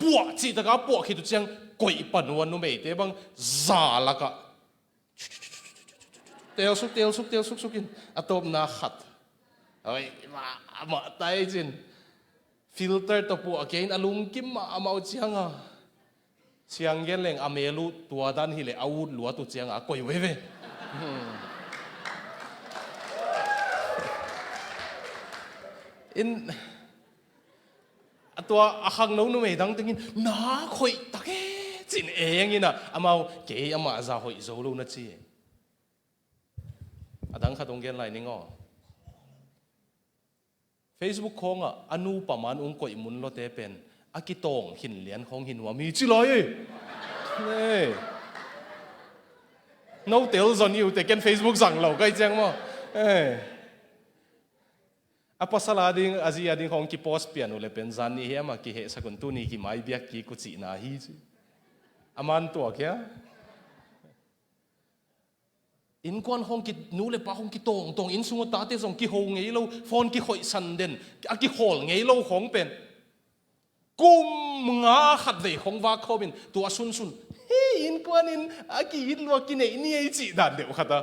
puah cih taka a puah khit uh ciang, koih pan uh a numeite bang za lakah telsuk, telsuk, telsuk sukin a tawpna khat. Oi, mah, mah tai cin. Filter tawh puah kei in a lungkim mah amau cianga. Siang gen leng a mel uh tua dan hileh a ut luat uh cianga a koih uh hi ve. Hmm. In, a tua a khangno numei dang tengin, "Na hoih tak e," cin eng in ah, amau, "Kei amah za hoih zo lo," na ci. A dang khat hong gen lai ning aw. Facebook khawngah a nupa man hong koih mun lawte pen a kitawng khin lian khawng hi nuam hi ci lai e. Ei. No tel zaw ni uh teh, ken Facebook zang lo ka hih ciang maw. Ei. A pasal a ding, a zi a ding khawng kipost pian uh le pen zan ni hiam a kihehsak un, tuni kimai biak kik uh cihna hi ci. A man tuak hia? Innkuan khawng ki, nu le pa khawng kitawngtawng, inn sungah tate zong kiho ngei lo, phone kikhoihsan den, a kikhawl ngei lo khawng pen kum nga khat vei khawng vak khawmin tua sunsun, "Hei, innkuan in a ki-it lua kineih ni ei," cih dan deuh khat a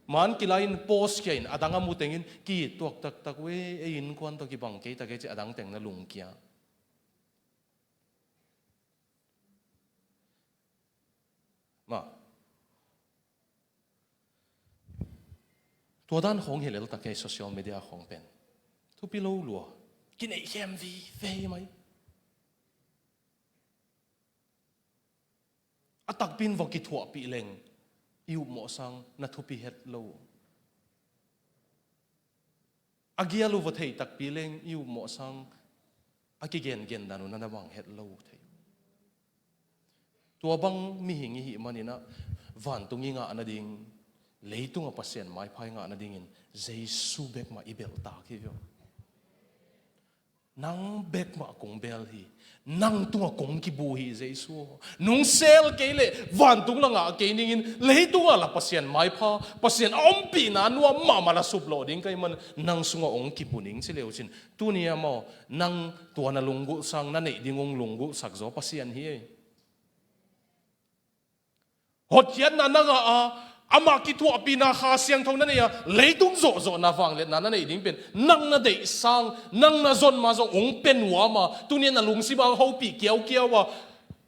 man kilai-in post khia in, a dang a mu tengin, "Ki-it tuak taktak ve, ei innkuan tawh kibang kei tak e," ci a dang teng na lungkia. Mah. Tua dan khawng hi lel tak e, social media khawng pen. Thupi lo lua. Kineihkhem vive mai. A takpi in va kithuahpih leng i upmawh sang na thupi het lo. A gial uh va thei takpi leng i upmawh sang a kigengen dan uh na na bang het lo thei. Tua bang mihing i hih maninah vantung i ngah nading, leitungah Pasian maipha i ngah nadingin Jesu bek mah i belhtak hi uh. Nang bek mah kong bel hi. Nang tungah kong kibu hi, Jesu. Nung sel kei leh vantung la ngah kei ningin, leitungah la Pasian maipha, Pasian a ompihna nuam mahmah la suplawh ding ka hih man, nang sungah hong kibu ning ci leu cin. Tuni a maw, nang tua na lunggulh sang na neih ding hong lunggulhsak zaw Pasian hi ei. Hotkhiatna na ngah a, amah kithuahpihna Kha Siangtho na nei a, leitung zawhzawhna vangliatna na neih ding pen nang na deih sang, nang na zon ma zong hong pia nuam a, tuni a na lungsim a hong hopih kiaukiau a,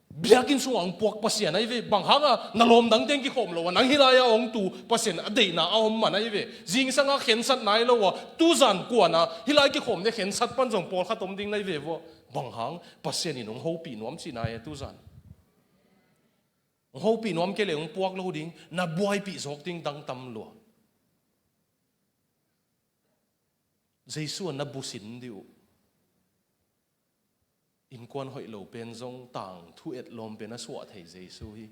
biakinn sungah hong puak Pasian ahi ve. Bang hanga na lawm dangte hong kikhawm lo a, nang hih lai-ah hong tu Pasian a deihna a om man ahi ve. Zingsanga khensat nai lo a, tuzan kuana hih lai kikhawmte khensat pan zong pawlkhat om ding na hi ve vua. Bang hang? Pasian in hong hopih nuam cihna hi a, tuzan. Hong hopih nuam kei leh hong puak lo ding, na buaipih zawk ding dang tam lua. Jesu a na busin dih uh. Innkuan hoih lo pen zong tangthu etlawm pen a suah thei Jesu hi.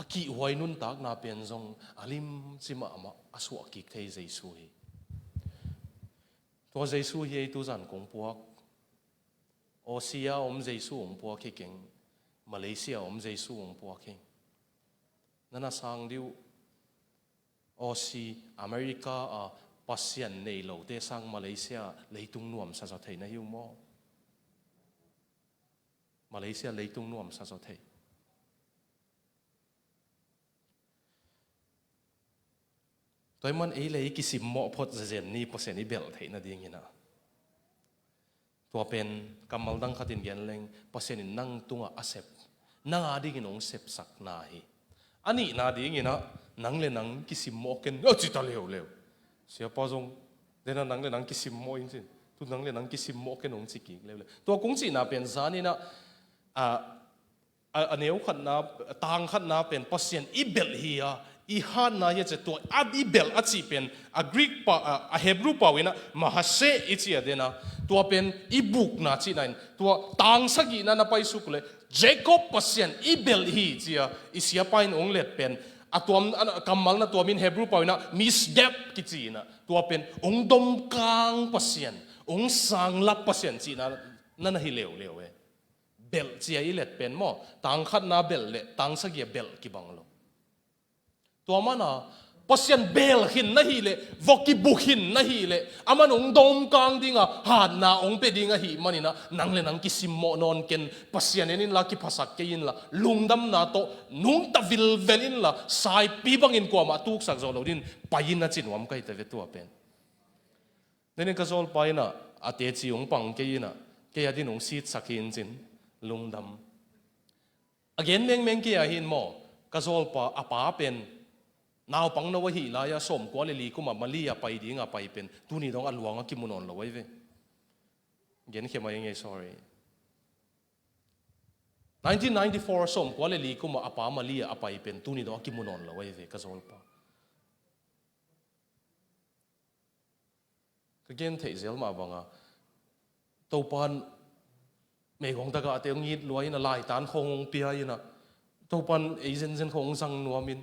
A kihhuai nuntakna pen zong a limci mahmah a suah kik thei Jesu hi. Tua Jesu hi ei tuzan kong puak. Aussie a om Jesu hong puak hi keng. Malaysia a om Jesu hong puak hi. Na na sang dih uh. Aussie, America a Pasian nei lote sang Malaysia leitung nuamsa zaw thei na hi uh maw? Malaysia leitung nuamsa zaw thei. Tua ahih man ei le ei kisimmawh phot zenzen ni Pasian i belh theih nadingin ah. Tua pen kammal dang khatin gen leng Pasian in nang tungah a sep, nang a dingin hong sepsakna hi. A nihna dingin ah nang le nang kisimmawh ken a ci ta leuleu. Siapa zong dena nang le nang kisimmawh in cin. Tu nang le nang kisimmawh ken hong ci kik leuleu. Tua kong cihna pen zanin ah, a, a, a neu khatna, tang khatna pen Pasian i belh hi a, i hatna hi a ci a, tua a i belh a cih pen a Greek pau, a, a Hebrew pau in ah mahaseh i ci a dena, tua pen i bukna cihna in, tua tang sagihna na paisuk leh Jacob Pasian i belh hi ci a i siapa in hong let pen a tuam, a kammal na tuam in Hebrew pau in ah misdep kici in ah, tua pen hong domkang Pasian, hong sanglap Pasian cihna na na hi leuleu e. Belh ci a i let pen maw, tang khatna belh le tang sagih a belh kibang lo. Tua mana Pasian belh khin na hih leh, vok kibuk khin na hih leh, aman hong domkang ding a, hatna hong pia ding ahih manin ah nang le nang kisimmawh nawn ken, Pasian en inla kiphasak kei inla, lungdamna tawh nungta vilvel inla, saipi bangin kuamah tuksak zawh lo dingin pai in a ci nuam ka hi ta ve tua pen. Nenin ka zawlpa in ah a teci hong pang kei in ah, kei a din hong sitsak hi in cin, lungdam. A gen mengmeng kei a hi in maw, ka zawlpa a pa pen naupang no ahih lai-a sawmkua le li kum a Mali a pai ding a pai pen tuni dong a luang a kimu nawn lo ahi ve. Gen khia mai ing ei, sorry. Nineteen ninety-four sawmkua le li kum a a pa Mali a a pai pen tuni dong a kimu nawn lo ahi ve ka zawlpa. Ka gen theih zel mah banga Topan meikuang taka a te hong it luai in a, laitan khawng hong pia in a, Topan ei zenzen khawng hong zang nuam in,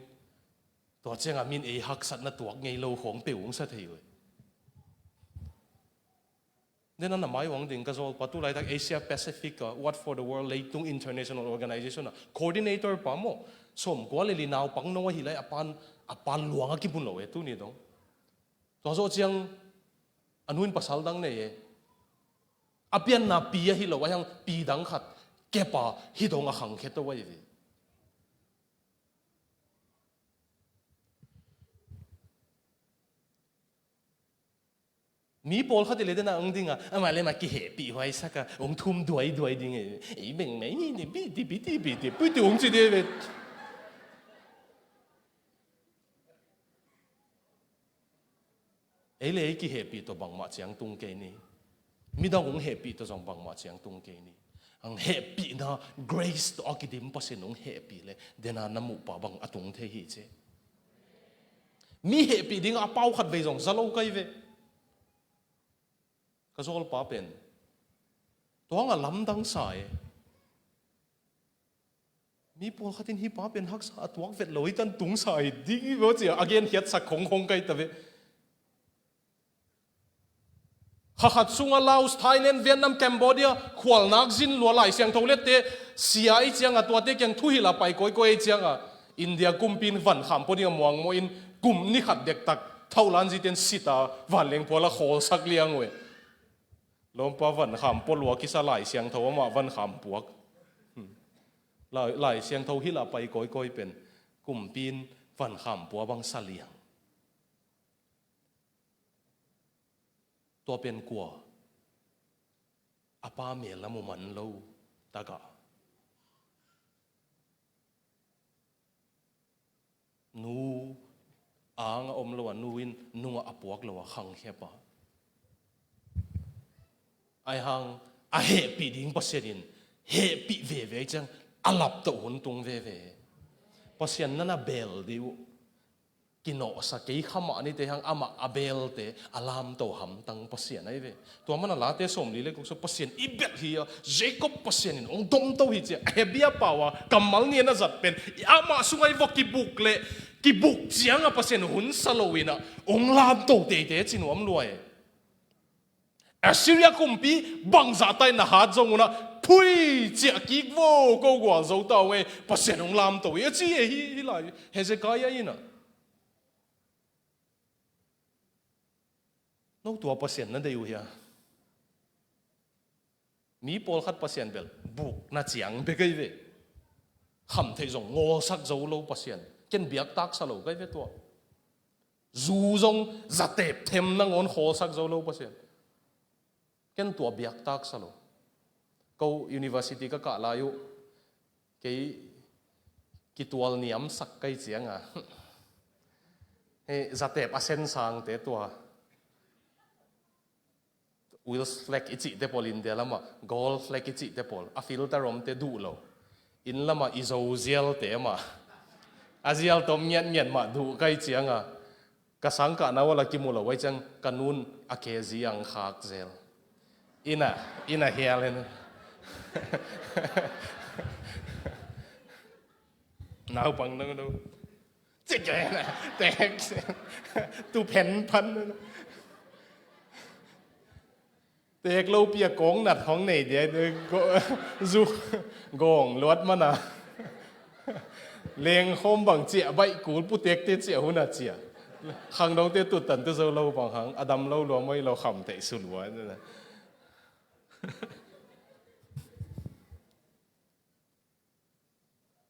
tua cianga min ei haksatna tuak ngei lo khawng peuh hong sa thei uh. Dena na mai uang ding ka zawlpa, tu laitak Asia Pacific a What for the World Leitung International Organization a coordinator pa maw, sawmkua le li naupang no ahih lai a pan, a pan luang a kimun lo e tuni dong. Tua zawh ciang a nu in pasal dang nei e. A pianna pi ahi lo, a hiang pi dang khat kepa hi dong a khangkhia to ahi ve. Mi pawlkhat i le dena ang dinga, amah le mah kihehpih huaisak a, hong thum duaiduai ding e. Ei beng mei ni, bi ti, bi ti, bi ti, bi ti, hong ci ding e. Ei le ei kihehpih tawh bangmah ciang tung kei ni. Midang hong hehpih tawh zong bangmah ciang tung kei ni. Hang hehpihna grace tawh a kidim Pasian hong hehpih le dena na muhpa bang a tung thei hi ci. Mi hehpih ding a pau khat vei zong za lo kai ve. Ka zawlpa pen tua hang a lamdang sa e. Mi pawlkhat in hih pa pen haksa a tuak vet lo hi tan tungsa hi ding hi maw ci a a genkhiatsak khongkhong kai ta ve. Kha khat sungah Laos, Thailand, Vietnam, Cambodia khualnak zin lua Lai Siangtho lette sia i cianga tuate kiang thuhilh a pai kawikawi i cianga India kumpi in vankham pua ding a muangmawh in kum ni khat dektak thaulan zite in sita vanleng phual a khawlsak liang uh e. Lawmpa vankham pua lua kisa Lai Siangtho amah vankham puak. Hmm. Lai, Lai Siangtho hilh a pai kawikawi pen kumpi in vankham pua bang sa liang. Tua pen kua? A pa mel a mu man lo takah nu ang a om lo a nu in nungah a puak lo a khangkhia pa. Ahi hang a hehpih ding Pasian in hehpih veve ciang a laptoh hun tung veve. Pasian nana bel dih uh. Kinawhsa kei kha mah nite hang amah a belte a lamto hamtang Pasian ahi ve. Tua mana Late sawmli le guk sung Pasian i belh hi a, Jacob Pasian in hong domto hi ci a Hebia pau a kammal nih a na zat pen amah sungah i va kibuk le kibuk cianga Pasian hun sa lo in a hong lamto teitei ci nuam lua e. Assyria kumpi bangzah ta in na hat zong un a phui ciah kik vo ko gualzo ta ung e, Pasian hong lamto hi a ci e hi, hi lai Hezekiah in a. No tua Pasian na deih uh hia? Mi pawlkhat Pasian bel bukna ciang bek ahi ve. Khamtheih zong ngawlsak zo lo Pasian. Ken biaktak sa lo kai ve tua. Zu zong zatep them nangawn khawlsak zo lo Pasian. Ken tua biaktak sa lo. Ko university ka kah lai uh kei kitual niamsak kai cianga hei zatep a sen sangte tua Wills flag i cihte pawl India lamah, gold flag i cihte pawl a filter omte duh lo. Inn lamah i zo zialte amah a zial tom ngiatngiat mah duh kai cianga ka sangkahna uh a la kimu lo ai ciang ka nun a kezi ang khak zel. Inn ah, inn ah hial hen. Naupang dang do. Cik hen a tek. Tu phen phan hen. Tek lopi a kawng nat khawng nei dia zu gawng luat mana. Leng khawm bang ciah baih kul putekte ciah hun a ciah. Khangdongte tuttan tu zo lo bang hang a dam lo lua moi lo kham teih su lua.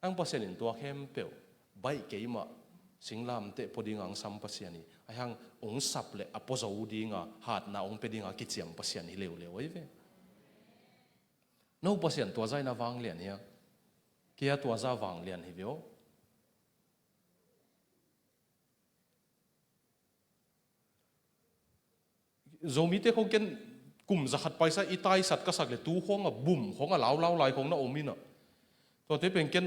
Ang Pasian in tua khempeuh baih keimah singlamteh pua ding ang sam Pasian hi. Ahi hang ong sap le a pua zo dinga hatna ong pia dinga kiciam Pasian hi leuleu ahi ve. No Pasian tua zaina vanglian hia? Kia tua za vanglian hi veo. Zomite khong ken kum za khat paisa i taisat ka sak le tu khong a bum khong a laulau lai khong na om ina. Tuate pen ken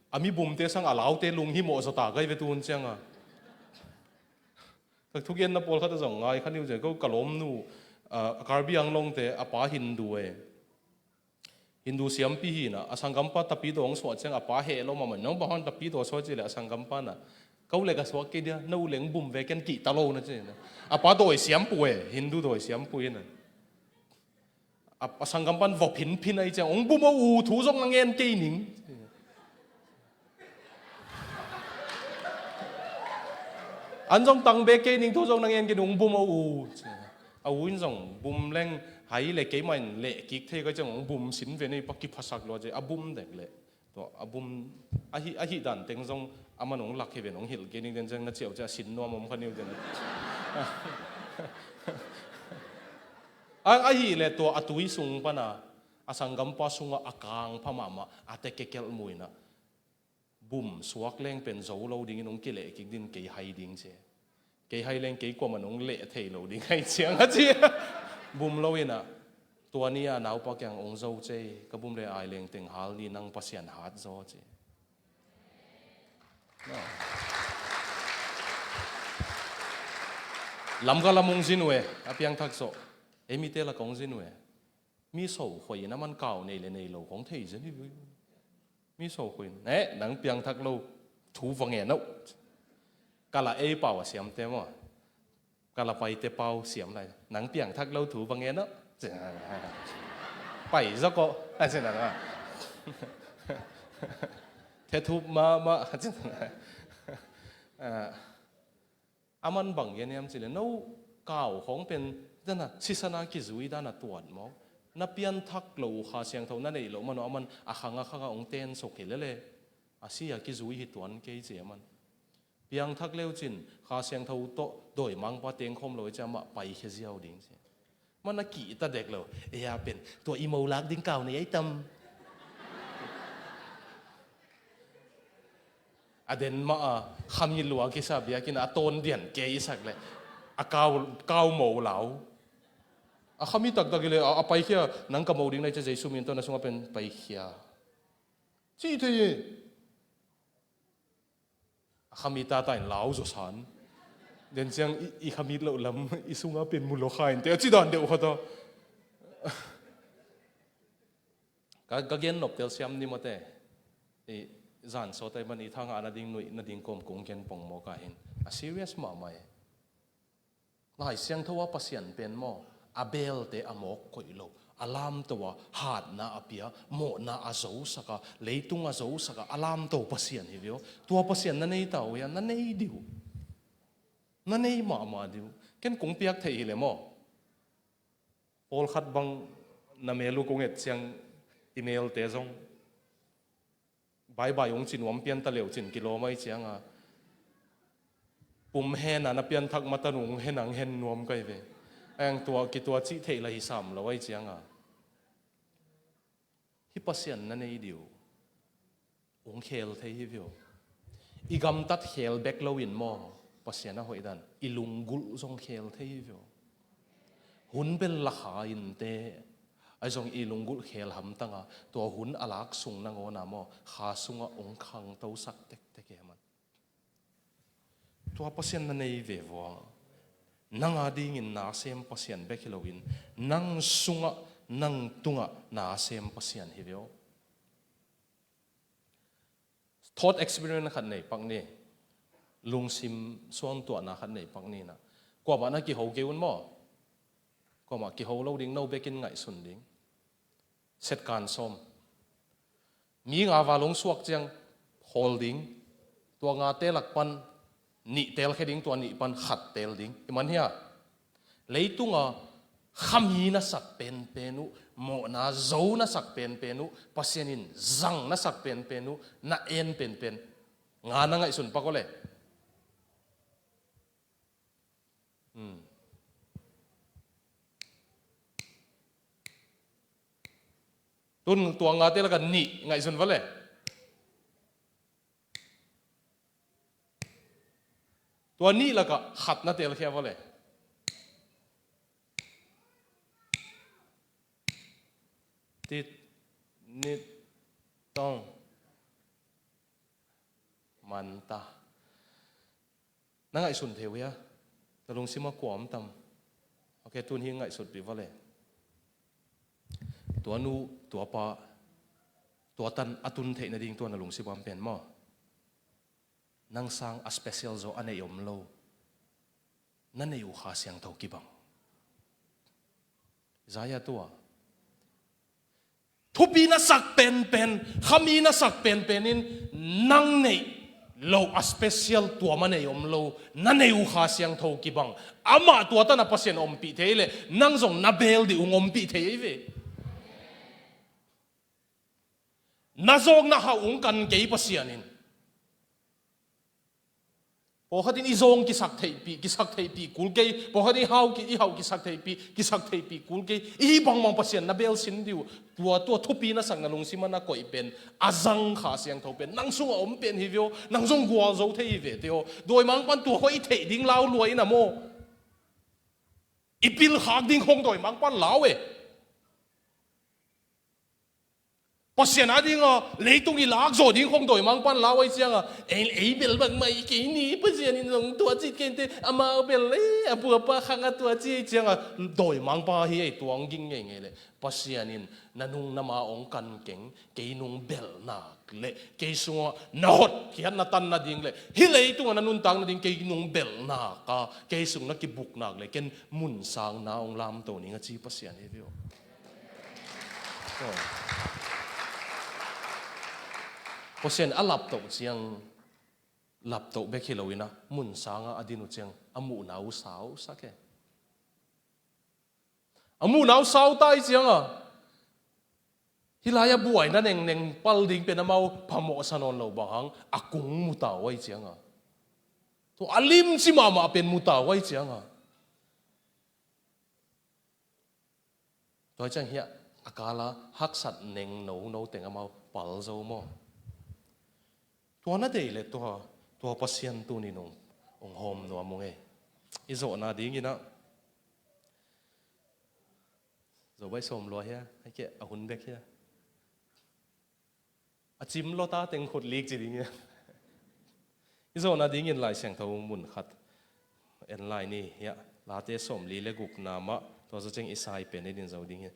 a mi bumte sang a laute lung hi mawh zota kai ve tu hun cianga. Ka thugenna pawlkhat a zong ngai khan niu ciang ko ka lawmnu a Karbi Anglongte a pa Hindu e. Hindu siampi hi na, a sanggampa tapidaw hong suah ciang a pa heh lo mahmah, nang bang hang tapidaw suah ci le a sanggampa na, ka u le ka suah kei dia, na u leng bum ve ken kihta lo na ci na. A pa dawi siampu e, Hindu dawi siampu hi na. A, a sanggampa in vawp phinphin ahi ciang, hong bum a u thu zong na ngen kei ning. An zong tang bek kei ning thu zong na ngen kei ning, hong bum a u. A u in zong bum leng hai le keimah in leh kik thei ka ciang hong bum sin ve nei pa kiphasak lua ci a bum dek leh. Tua a bum ahi, ahi dan teng zong a man hong lak hi ven hong hilh kei ning den ciang na ciau ci a sin nuam om kha niu den. A, ahi le tua a tui sung pana a sanggampa sungah a kang pha mahmah a te kekelh muina. Bum suak leng pen zo lo dingin hong kileh kik din kei hai ding ci. Kei hai leng kei kuamah nong leh thei lo ding hai ciang a ci. Bum lo in ah, tua ni a naupa kiang ong zo cei, ka bum le ai leng teng hal ni nang Pasian hat zaw ci. Lamka lam ong zin uh e, a piangthak zawh. Ei mite lak ong zin uh e. Mi so khoi in a man kau nei le nei lo kong thei zen hi. Mi so khoi in, eh, nang piangthak lo thu va ngen uh. Ka la ei pau a siamte maw. Ka la paite pau siam lai. Nang piangthak lo thu va ngen uh. Pai zaw ko. A ci na. Thethup mahmah. A ci na. A, a man bang gen hiam cih leh no kau khawng pen dan a sisan a kizui dan a tuat mawk. Na pianthak lo uh Kha Siangtho na neih loh man uh a man a khang a khang a ong ten suk hi lele. A si a kizui hi tuan kei ci a man. Piangthak leu cin Kha Siangtho tawh dawimangpa teng khawm lo i ci a mah paikhia ziau ding ci. Man a kihta dek lo. Ei a pen tua i mo lak ding kau nei ai tam. A den mah a khamit lua kisa biakinn a tawn dian kei i sak leh a kau, kau mo lau. A khamit taktak i leh a, a paikhia, nang ka mo ding na i ci a Jesu min tawh na sungah pen paikhia. Ci thei hi. A khamit tata in lau zaw san. Den ciang i, i khamit loh lam i sungah pen mu lo kha in te a ci dan deuh khat a. Ka, ka gen nop tel siam ni mawte. I zan sawt ai man i thangah na ding nuih na ding kawm kong gen pong mawk a hin. A serious mahmah e. Lai Siangtho a Pasian pen maw, a belte a mawk koih lo, a lamto a hatna a pia, mawhna a zosak a, leitung a zosak a, a lamto Pasian hi ve aw. Tua Pasian na nei ta uh hia, na nei dih uh. Na nei mahmah dih uh. Ken kong piak theih hi leh maw. Pawlkhat bang na mel uh kong et ciang i melte zong bye bye ong ci nuam pian ta leu cin kilawm ai cianga. Pum hen a na pianthak matan ung hen ang hen nuam kai ve. Ang tua kitua cih theih la hi sam lo ai cianga. Hi Pasian na nei dih uh. Ong khel thei hi ve aw. I gamtat khel bek lo in maw. Pasian a hoih dan. I lunggulh zong khel thei hi ve aw. Hun bel la kha in te. Ai zong i lunggulh khel hamtang a. Tua hun a lak sung nangawn a maw. Kha sungah ong khangto sak tektek e man. Tua Pasian na nei ve vua. Nang a dingin na sem Pasian bek hi loin. Nang sungah, nang tungah na sem Pasian hi ve aw. Thought experiment khat nei pak ni. Lungsim suangtuahna khat nei pak ni na. Kuamah na kiho kei un maw. Kuamah kiho lo ding no bekin ngaihsun ding. Setkan sawm. Mi nga val hong suak ciang khawl ding. Tua ngate lak pan nih telkhia ding, tua nih pan khat tel ding. I man hia? Leitunga khami na sak penpen uh, mawhna zo na sak penpen uh, Pasian in zang na sak penpen uh, na en penpen. Nga na ngaihsun pak aw le. Hmm. Tun tua ngate laka nih ngaihsun va le. Tua nih laka khat na telkhia va le. Tit, nit, tong. Manta. Na ngaihsun thei uh hia? Na lungsim a kua om tam? Ok, tun hi ngaihsutpih va le. Tua nu, tua pa, tua tan a tun theih nading tua na lungsim a om pen maw? Nang sang a special zaw a neih om lo. Na neih uh Kha Siangtho kibang. Isaiah tua. Thupi na sak penpen, khami na sak penpen in nang neih lo a special tua ma nei om lo, na neih uh Kha Siangtho kibang. Amah tua tan a Pasian ompih thei le, nang zong na bel dih ung ompih thei ei ve. Na zawkna hauh ung kan kei Pasian in. Pawlkhat in i zawng kisak theihpih, kisak theihpih kul kei. Pawlkhat in i hau ki, i hau kisak theihpih, kisak theihpih kul kei. I hih bangbang Pasian na belsin dih uh. Tua, tua thupi na sak na lungsim ah na koih pen, a zang Kha Siangtho pen nang sungah om pen hi ve aw. Nang zong gualzo thei hi ve te aw. Dawimangpa'n tua khawng i theih ding lau lua in a maw. I pilkhak ding khawng dawimangpa'n lau e. Pasian a ding a leitung i lak zawh ding khawng dawimangpa'n lau ahih ciang a, ei, ei bel bangmah i kei ni, Pasian in zong tua ci kei te, amau bel, eh, a buapa khang a tua ci ahih ciang a, dawimangpa hi ei, tua hong ging ngeingei leh. Pasian in na nung na ma hong kan keng, kei nung belh nak leh, kei sungah na hotkhiat na tan nading leh, hih leitung ah na nuntak nading kei nung belh nak a, kei sung na kibuk nak leh, ken mun sang na hong lamto ning a ci Pasian hi ve aw. Pasian a laptoh ciang, laptoh bek hi lo in a, mun sang ah a din uh ciang a muhna uh sausak e. A muhna uh sau ta ahih ciang a, hih lai a buaina nengneng pal ding pen amau phamawhsa nawn lo bang hang, a kung mu ta uh ahih ciang a, tua a limci mahmah pen mu ta uh ahih ciang a, tua ciang hiah a kal a haksat neng nono teng amau pal zo maw? Tua na deih leh tua, tua Pasian tuni-in hong, hong hawm nuam ung ei. I zawhna dingin a, Zo bai sawm lua hia, hei keh a hun bek hia. A cim lawta teng khut lik ci ding hia. I zawhna dingin Lai Siangtho mun khat en lai ni hia. Late sawmli le gukna mah, tua zawh ciang i sai pen i din zo ding hia.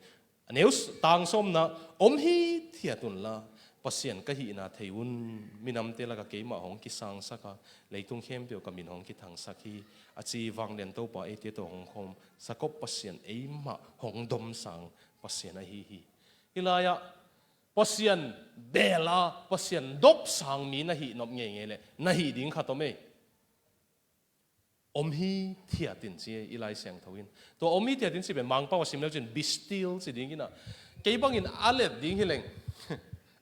A neu s-, tang sawmna, om hithiat unla, Pasian ka hihna thei un, minamte lakah keimah hong kisangsak a, leitung khempeuh ka min hong kithangsak hi, a ci vanglian Topa eite tawh hong khawm, Jakob Pasian eimah hong domsang Pasian ahi hi. Hih lai-ah Pasian bel a, Pasian dopsang mi na hih nop ngeingei leh, na hih ding khat om ei. Om hithiat in ci ei, i Lai Siangtho in. Tua om hithiat in ci pen Mangpau a sim leu cin be still ci ding in a. Kei bangin a let ding hi leng.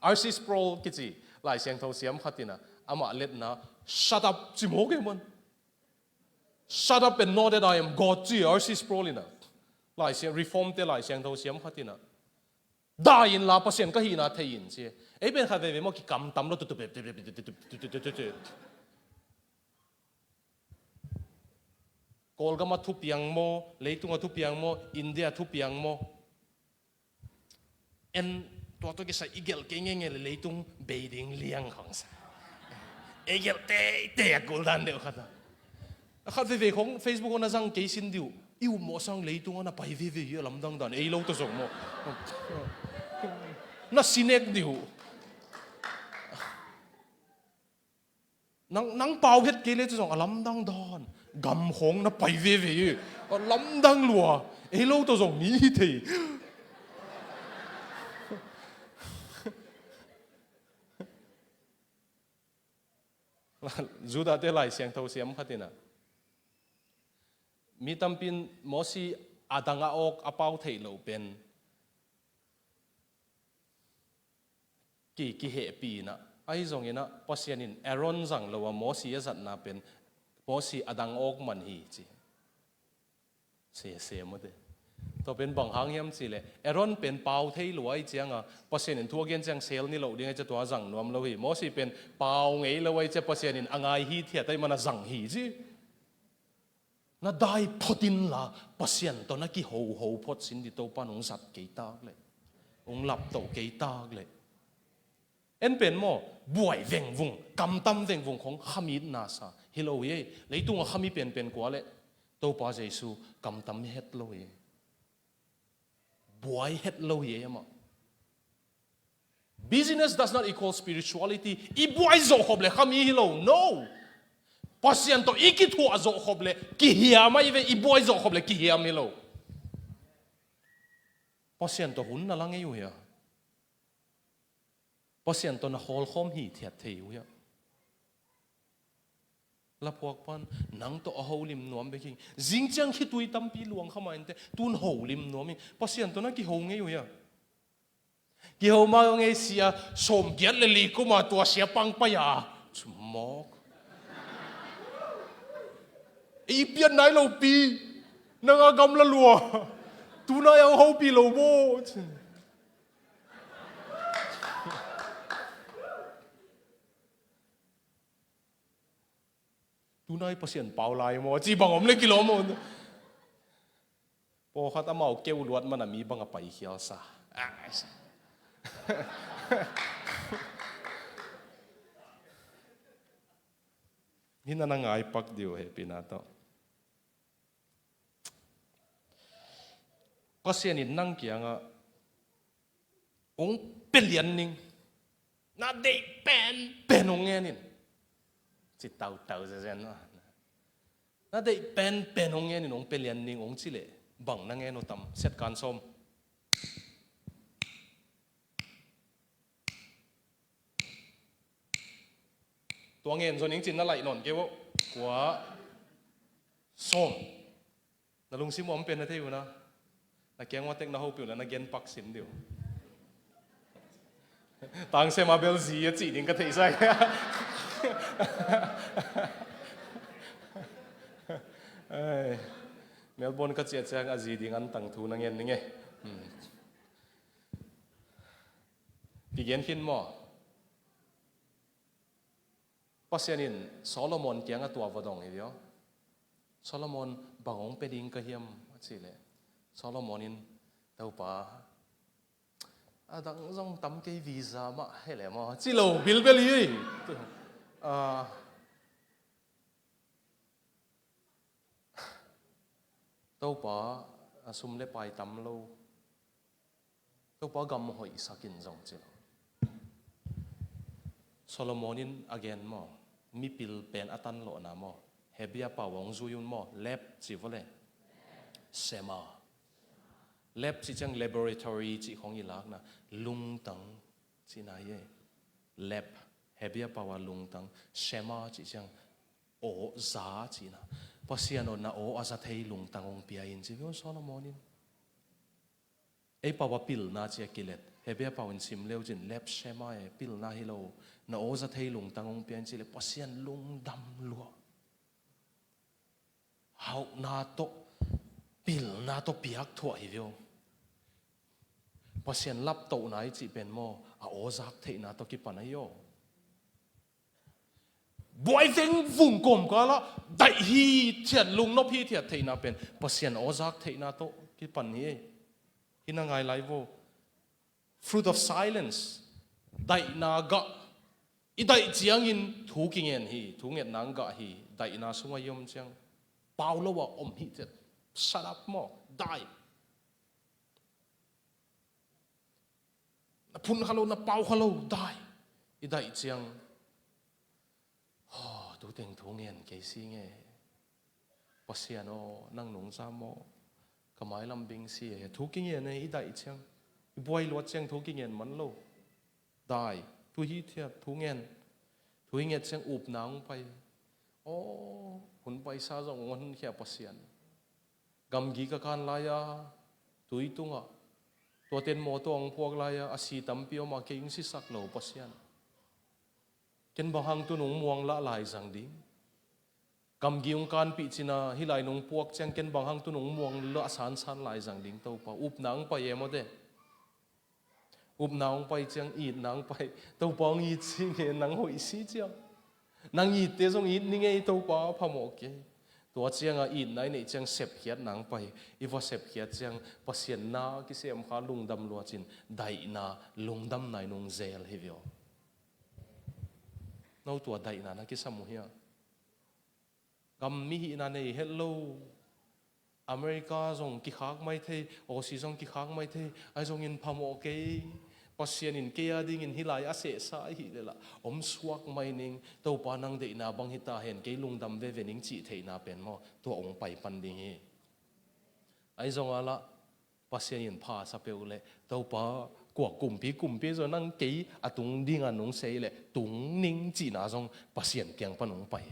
R C Sproul kici Lai Siangtho siam khat in a, amah letna, shut up ci mawk ei maw. Shut up and know that I am God ci R C Sproul in a. Lai Siang, Reform te Lai Siangtho siam khat in a. Dai inla, Pasian ka hihna thei in ci. Ei pen khat veve maw, kikamtam lo tutup, tutup, tutup, tutup, tutup. Kawlgam a thupiang maw, leitung a thupiang maw, India a thupiang maw. En, tua tawh kisai i gelh kei ngeingei leh leitung bei ding liang khawng sa. Ei gelh teitei a kul dan deuh khat a. A khat veve khawng Facebook ah na zang kei sin dih uh. I upmawh sang leitung ah na pai veve hi a, lamdang dan, ei lo tawh zong maw. Na sinek dih uh. Nang, nang pau het kei leh cu zong a lamdang dan. Gam khawng na pai veve hi. A lamdang lua. Ei lo tawh zong mi hi thei. Judah te Lai Siangtho siam khat in a, mi tampi in Mosi a dang a awk a pau theih loh pen ki, kihehpih in a, ahi zongin a, Pasian in Aaron zang lo a Mosi a zatna pen Mosi a dang awk man hi ci. Sese mawte. Tua pen bang hang hiam cih leh, Aaron pen pau thei lua ahih ciang a, Pasian in thu a gen ciang sel ni loh ding ahih ciang tua zang nuam lo hi. Mosi pen pau ngei lo ahih ciang Pasian in a ngai hithiat ahih man a zang hi ci. Na dai phot inla, Pasian tawh na kihoho phot sin dih, Topa in hong zat kei tak leh, hong laptoh kei tak leh. En pen maw, buai vengvung, kamtam vengvung khawng khamitna sa hi lo hi ei. Leitung a khami penpen kua leh, Topa Jesu kamtam het lo hi ei. Buai het lo hi ei amah. Busyness does not equal spirituality. I buai zawh khop leh khami hi lo, no. Pasian tawh i kithuah zawh khop leh kihiam ahi ve, i buai zawh khop leh kihiam hi lo. Pasian tawh hun na la ngei uh hia? Pasian tawh na khawlkhawm hithiat thei uh hia? Laphuak pan, nang tawh a holim nuam bek hi. Zing ciang khitui tampi luang kha mah inteh, tun holim nuam hi. Pasian tawh na kiho ngei uh hia? Kiho mah ngei sia, sawmgiat le li kum a tua sia pang pai a. Cu mawk. Ei pian nai lo pi, nang a gamla lua. Tunai a hong hopih lo maw? Tunai Pasian pau lai maw? Ci bang om le kilawm maw? Pawlkhat amau keu luat mana mi bang a paikhial sa. Hih na na ngaipak dih uh hehpihna tawh. Pasian in nang kiangah hong pia lian ning. Na deih penpen hong ngen in. Ci tautau zenzen. Na deih penpen hong ngen in, hong pia lian ning hong ci leh bang na ngen uh tam? Setkan sawm. Tua ngen zaw ning cin na laih nawn kei uh. Kua? Sawm. Na lungsim uh om pen na thei uh na. Na kiang ua tek na hopih uh le na gen pak sin dih uh. Tang sem a bel zi a cih ding ka theihsa hi. Ai, Melbourne ka ciah ciang a zi ding an tang thu na ngen ning e. Hmm. Kigen khin maw? Pasian in Solomon kiangah tua va dong hi viau. Solomon, bang hong pia ding ka hiam a cih leh Solomon in, Topa, a dang zong tam kei, visa mah heh leh maw, ci lo bilbel hi. Ah, Topa, a sum le pai tam lo. Topa, gam hoihsak in zong ci lo. Solomon in a gen maw, mipil pen a tan lawhna maw, Hebrew pau a hong zui un maw, lab ci vua le. Shema. Lab cih ciang laboratory cih khong i lakna, lungtang cihna hi e. Lab, Hebrew pau a lungtang, Shema cih ciang aw za cihna. Pasian aw, na aw a za thei lungtang hong pia in ci viau Solomon in. Ei pau a pilna ci a kilet. Hebrew pau in sim leu cin, lab shema e, pilna hi lo. Na aw za thei lungtang hong pia in ci le Pasian lungdam lua. Hauhna tawh, pilna tawh piak thuah hi viau. Pasian laptohna i cih pen maw, a aw zak theihna tawh kipan ahi aw. Buai vengvung kawmkalah daih hithiat, lungnop hithiat theihna pen Pasian aw zak theihna tawh kipan hi. Hi na ngai lai vo. Fruit of silence. Daihna gah. I daih ciangin thu kingen hi, thu ngetna gah hi. Daihna sungah i om ciang pau lo a om hithiat. Shut up maw. Dai. Na phun kha lo, na pau kha lo, dai. I daih ciang, "Haw, tu teng thu ngen kei si nge. Pasian aw, nang nungza maw? Ka mailam bing si e." Thu kingen e, i daih ciang. I buai luat ciang thu kingen man lo. Dai, thu hithiat, thu ngen. Thu i nget ciang upna hong pai. Aw, hun paisa zong hong honkhia Pasian. Gamgi ka kan lai-a, tui tungah, tuaten mawtaw hong puak lai-a, a si tampi om a, kei hong sisak lo Pasian. Ken bang hang tu nong muang lah lai zang ding. Gamgi hong kanpih cina, hih lai nong puak ciang ken bang hang tu nong muang lah sansan lai zang ding Topa. Upna hong pai e mawte. Upna hong pai ciang, itna hong pai. Topa hong it si nge, nang hoih si ciang. Nang itte zong it ning ei Topa, phamawh kei. Tua cianga itna i neih ciang sepkhiatna hong pai. I va sepkhiat ciang Pasian na kisem kha lungdam luat cin, daihna lungdamna i nung zel hi viau. No tua daihna na kisam uh hia? Gam mihihna nei het lo. America zong kikhak mai thei, Aussie zong kikhak mai thei, ahi zongin phamawh kei. Pasian in kei a dingin hih lai a sehsa ahih leh lah om suak mai ning, Topa nang deihna bang hi ta hen, kei lungdam veve ning cih theihna pen maw, tua hong pai pan ding hi. Ahi zongah lah Pasian in pha sa peuh leh, Topa, kua kumpi, kumpi zaw nang kei a tung dinga nong sei leh, tung ning cihna zong Pasian kiang pan hong pai.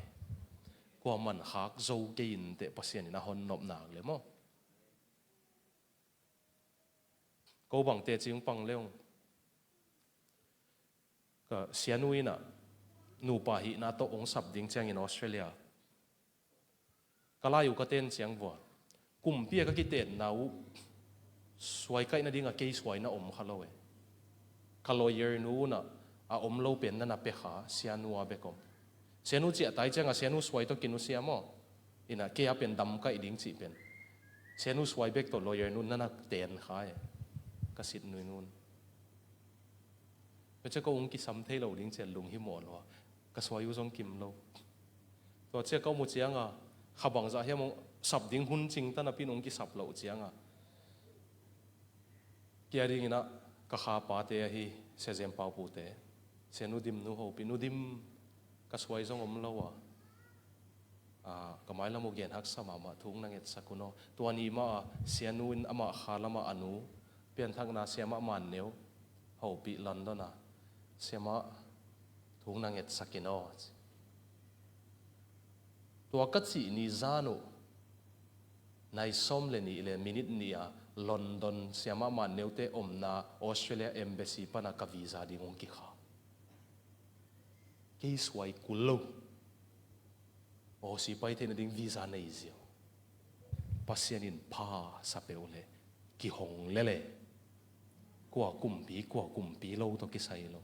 Kua man khak zo kei inteh Pasian in a hon nop nak leh maw. Ko bang teci hong pang leh hong. Ka sianu in ah, nupa hihna tawh hong sap ding ciangin Australia. Ka lai uh ka ten ciang vua, kumpi a ka kitenna uh suai kaih nading a kei suai na om kha lo e. Ka lawyer nu un ah a om lo pen na na pia kha, sianu a bek om. Sianu ciah tai ciang a sianu suai tawh kinusia maw? Ina kei a pen dam kaih ding cih pen sianu suai bek tawh lawyer nu na na ten kha e. Ka sit nui nun. Ka cia ko hong kisam thei lo ding cia lunghimawh lua. Ka suai uh zong kim lo. Tua cia ka om uh cianga kha bangzah hiam hong sap ding hun cing ta napi in hong kisap loh cianga, kia dingin ah ka kha pate ahi Sia Zem Pau pute, Sia Nu Dim nu hopih, Nu Dim, ka suai zong om lo a, ah, ka mailam uh gen haksa mahmah, thu hong na ngetsak un aw. Tua ni mah a sianu in amah kha lamah a nu pianthakna siamah Man Neu hopih London a, siamah, thu hong na ngetsak in aw. Tua ka cih ni zan uh nai sawm le nih le minit nih a London siamah Man Neute omna Australia embassy pana ka visa ding hong kikha. Kei suai kul lo. Aussie pai theih nading visa nei ziau. Pasian in pha sa peuh le kihong lele. Kua kumpi, kua kumpi lo tawh kisai lo.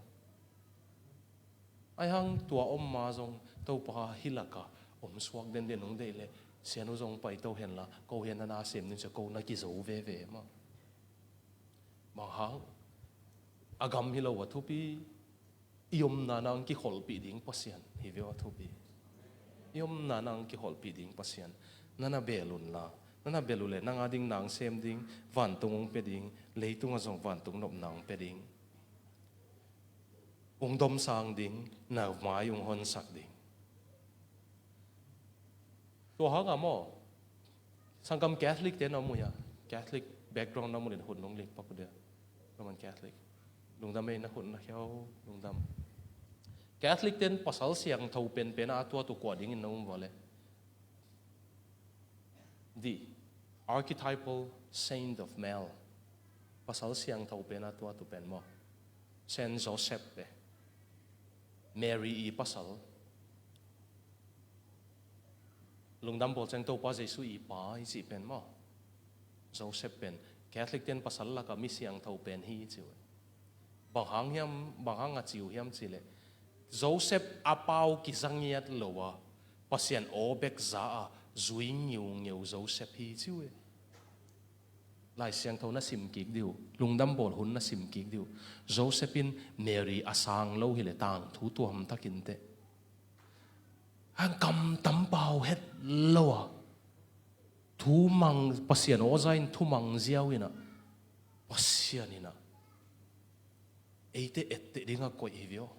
Aihang tua om ma zong Topa hih lakah om suak denden hong deih le sianu zong pai to henla ko hen na na sem ning cia ko na kizo veve mah. Bang hang a gam hi lo a thupi. I omna nang kikholhpih ding Pasian hi ve aw, thupi. I omna nang kikholhpih ding Pasian. Na na bel unla, na na bel uh le nang a ding nang sem ding, vantung hong pia ding, leitungah zong vantung nopna hong pia ding. Hong domsang ding, na mai hong honsak ding. Tua hang a maw, sanggam Catholic te na om uh hia? Catholic background na om uh le na hun nong lik pak uh dia. Roman Catholic. Lungdam ei, na hun na khiau, lungdam. Catholic ten pasal siangtho penpen a tuat uh kua dingin na um vua le? The archetypal saint of male. Pasal siangtho pen a tuat uh pen maw? Saint Joseph te. Mary i pasal. Lungdam bawl ciang Topa Jesu i pa i cih pen maw? Joseph pen Catholic ten pasal lakah mi siangtho pen hi ci uh. Bang hang hiam, bang hang a ci uh hiam cih leh, Joseph a pau kiza ngiat lo a, Pasian aw bek za a zui ngiungeu Joseph hi ci uh e. Lai Siangtho na sim kik dih uh, lungdam bawl hun na sim kik dih uh. Joseph in Mary a sang lo hileh tangthu tuam takin teh. Hang kam tam pau het lo a, thumang, Pasian aw za in thumang ziau in ah, Pasian in ah eite etteh ding a koih hi ve aw.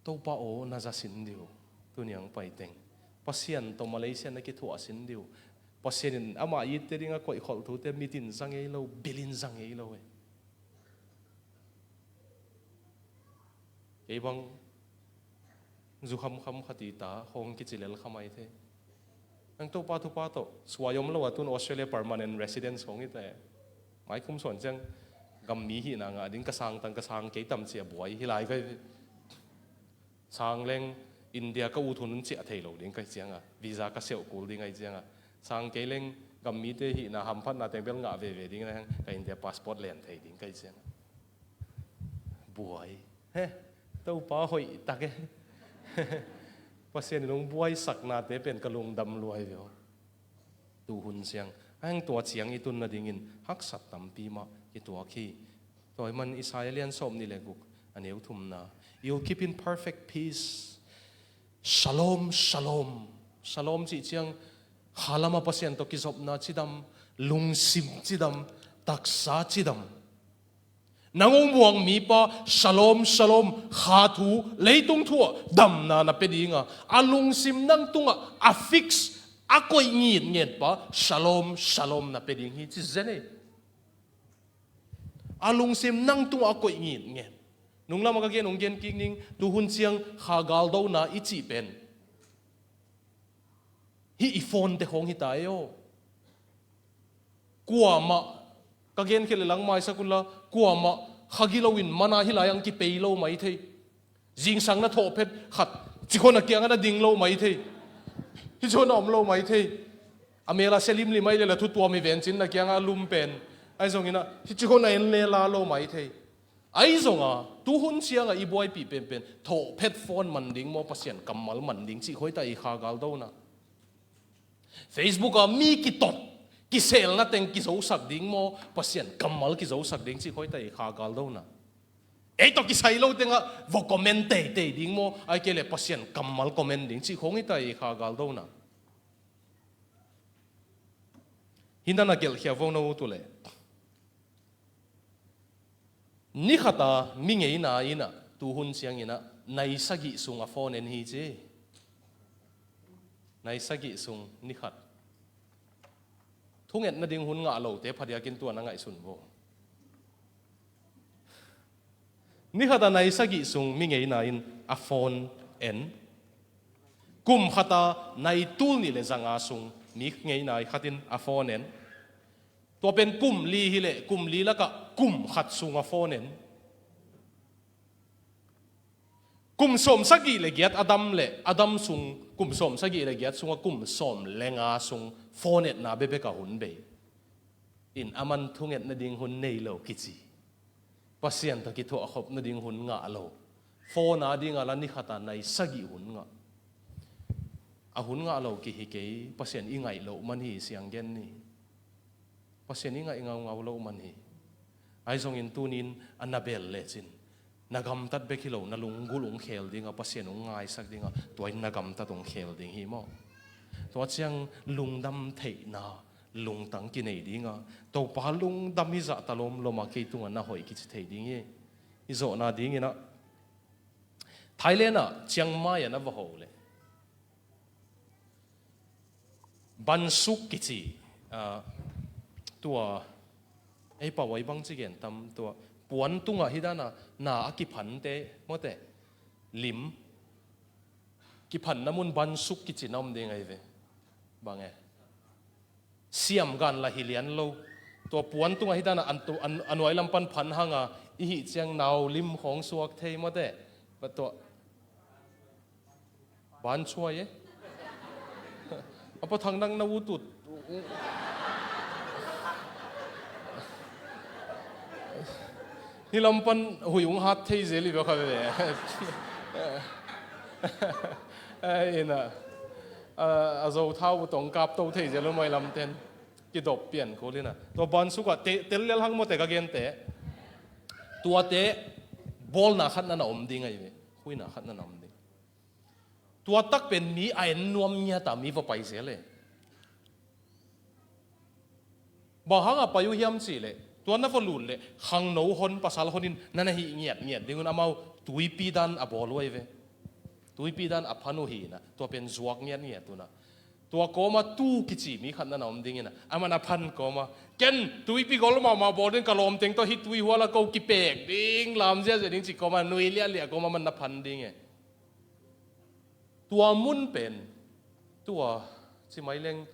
Topa aw na za sin dih uh, tuni hang pai teng. Pasian tawh Malaysia na kithuah sin dih uh. Pasian in amah itte ding a koih kholh thute mit in za ngei lo, bil in za ngei lo e. Kei bang zu khamkham khat i ta khawng kici lel kha mai thei. Nang Topa thupha tawh suai om lo a tun Australia permanent residence khawng i ta e. Mai kum suan ciang gam mi hihna ngah ding ka sang tang ka sang kei tam cia buai hi lai kai. Sang leng India ka ut hun ciah thei lo ding kai cianga, visa ka seuh kul ding ai cianga, sang kei leng gam mite hihna hamphatna teng bel ngah veve ding na hang ka India passport len thei ding kai cianga. Buai. He, Topa hoih tak e. Pasian in hong buaisaknate pen ka lungdam lua hi ve aw. Tu hun ciang, a heng tua ciang i tun nadingin haksat tampi mah kituak hi. Tua hi man Isaiah lian sawm nih le guk a neu thumna, "You'll keep in perfect peace. Shalom, shalom." Shalom cih ciang khalama Pasian tawh kizopna cidam, lungsim cidam, taksa cidam. Nang hong muang mipa, shalom, shalom, kha thu, leitung thu ah damna na pia dinga, a lungsim nang tungah a fix, a koih ngitnget pa, shalom, shalom na pia ding hi ci zen ei. A lungsim nang tungah a koih ngitnget. Nunglam a ka gen hong gen kik ning, tu hun ciang kha galdona i cih pen hih i phone te khawng hi ta ei aw. Kuamah, ka gen khia le lang maisak unla, kuamah kha gilo in mana hi lai ang kipei lo mai thei. Zingsang na thawh phet khat cikhon a kiangah na ding lo mai thei. Hi cu na om lo mai thei. A mel a sia limlim ai le la thu tuam hi ven cin na kiangah a lum pen. Ahi zongin ah hi ci khawng na en le la lo mai thei. Ahi zonga tuhun ciangah i buaipih penpen thawh phet phone man ding maw, Pasian kammal man ding cih khawng hi ta i kha galdona. Facebook ah mi kitot kiselna teng kizosak ding maw, Pasian kammal kizosak ding cih khawng hi ta i kha galdona. Ei tawh kisai lo tengah va comment teitei ding maw, ai kei le Pasian kammal comment ding cih khawng hi ta i kha galdona. Hi na na gelhkhia vo na ut uh leh. Ni khata mi ngeina in ah tuhun ciangin ah nai sagih sung a phone en hi ci. Nai sagih sung ni khat. Thungetna ding hun ngah lote phadiakin tua na ngaihsun vo. Ni khata nai sagih sung mi ngeina in a phone en. Kum khata nai tul nih le zanga sung mi ngeina khatin a phone en. Tua pen kum li hi leh kum li lakah kum khat sung a phone en. Kum sawm sagih le giat a dam le a dam sung, kum sawm sagih le giat sungah kum sawm le nga sung phone etna bekbek a hun bei. In a man thungetna ding hun nei lo kici. Pasian tawh kithuah khop nading hun ngah lo. Phone a dingah la ni khata nai sagih hun ngah. A hun ngah lo kihi kei, Pasian i ngaih loh man hi siang gen ni. Pasian i ngaih ngaungau loh man hi. Ahi zongin tunin a na bel lecin na gamtat bek hi lo, na lunggulh hong khel dingah, Pasian hong ngaisak dingah, tua in na gamtat hong khel ding hi maw? Tua ciang lungdam theihna lungtang kinei dingah, Topa lungdam hi zah ta lawmlawm a kei tungah na hoih kici thei ding hi. I zawhna dinginah Thailand ah Chiang Mai ah na va ho leh Bansuk kici, ah, tua ei pau ai bang ci gen tam, tua puan tungah hi dana na a kiphante mawte lim kiphanna mun Bansuk kici na om ding ahi ve. Bang e? Siam gan la hi lian lo. Tua puan tungah hi dana an tu, an, a nuai lam pan phan hanga i hih ciang nau lim khawng suak thei mawte. Ba tua ban chuai e. A pa thang nang na utut. Hi lam pan hui ung hat thei zel i bia kha ve. Ai ina. A, a zo thau bu tong kap to thei zel lo mai lam ten. Kidop pian ko lina. Tua Bansuk ah te, tel lel hang mawte ka gente. Tuate bawlna khat na na om ding ahi ve. Huina khat na na om ding. Tua tak pen mi a en nuam ngiata mi va pai zel e. Bang hanga pai uh hiam cihleh, tua na va lut leh khangno hon, pasal honin na na hih ngiatngiat dingun amau tuipi dan a bawl uh ahi ve. Tuipi dan a phan uh hina, tua pen zuak ngiatngiat una. Tua kawma tu kici mi khat na na om dingina, aman a phan kawma, ken tuipi gol mahmah bawl ding ka lawmteng tawh hih tuihuala ko kipek ding, lam ziazia ding ci kawma, nui liahliah kawma man na phan ding e. Tua mun pen, tua, ci mai leng,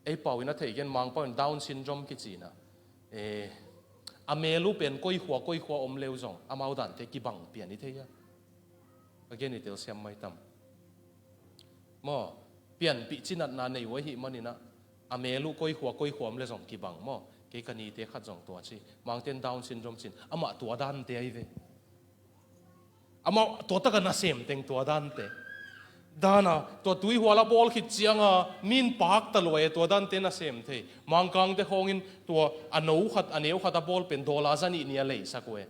ei pau in a thei gen, Mangpau in Down syndrome kicina. Eh, a mel uh pen koikhua, koikhua om leu zong, amau dante kibang pian i thei a. A gen i telsiam mai tam. Maw, pianpih cinatna nei uh ahih manina, a mel uh koikhua, koikhua om le zong kibang maw. Kei ka nite khat zong tua ci. Mangten Down syndrome cin, amah tua dante ahi ve. Amah tua taka nasem teng tua dante. Dana, tua tuihuala bawl khit cianga, min pakta luai e tua dante nasem thei. Mangkangte khawngin tua a no khat, a neu khat a bawl pen dollar zanih nia leisak uh e.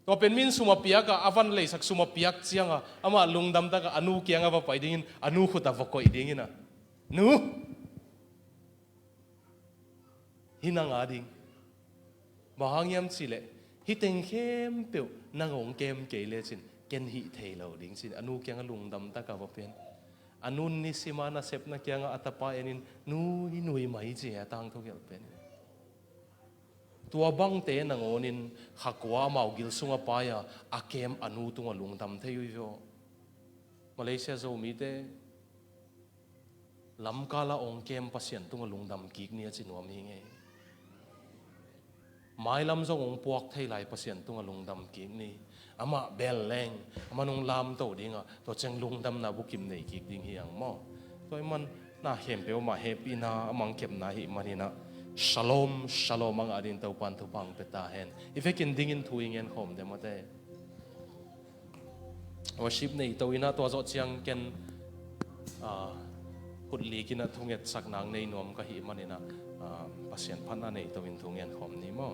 Tua pen min sum a piaka, a van leisak sum a piak cianga, amah lungdam taka, a nu kianga va pai dingin, a nu khuta va koih dingina. Nu! Hi nang a ding. Bang hang hiam cihleh, hih teng khempeuh nang hong kem kei lecin, ken hih thei lo ding cin, a nu kianga lungdam taka va pen. A nun nisima nasepna kianga a tapa enin, nu hi nui mai ci a tangthu gelh pen. Tua bangte nangawnin khakua amau gil sunga paia, a kem a nu tunga lungdam thei uh hi vio. Malaysia Zomite, lamkala ong kem Pasian tunga lungdam kik ni a ci nuam hi ngei. Mailam zong ong puak thei lai Pasian tunga lungdam kik ni. Amah bel leng, amah nung lamto dinga, tua ceng lungdamna bukim nei kik ding hi ang maw. Tua ahih manin na khempeuh mah hehpihna a mang kepna ahih manin ah, shalom, shalom a ngah dingin Topa'n thupha hong pia ta hen. I vekin dingin thu i ngen khawm dih maw te. Worship nei to in ah, tua zawh ciang ken, ah, khut lik in ah thungetsakna nei nuam ka hih manin ah, ah, Pasian phatna nei to in thu ngen khawm ni maw.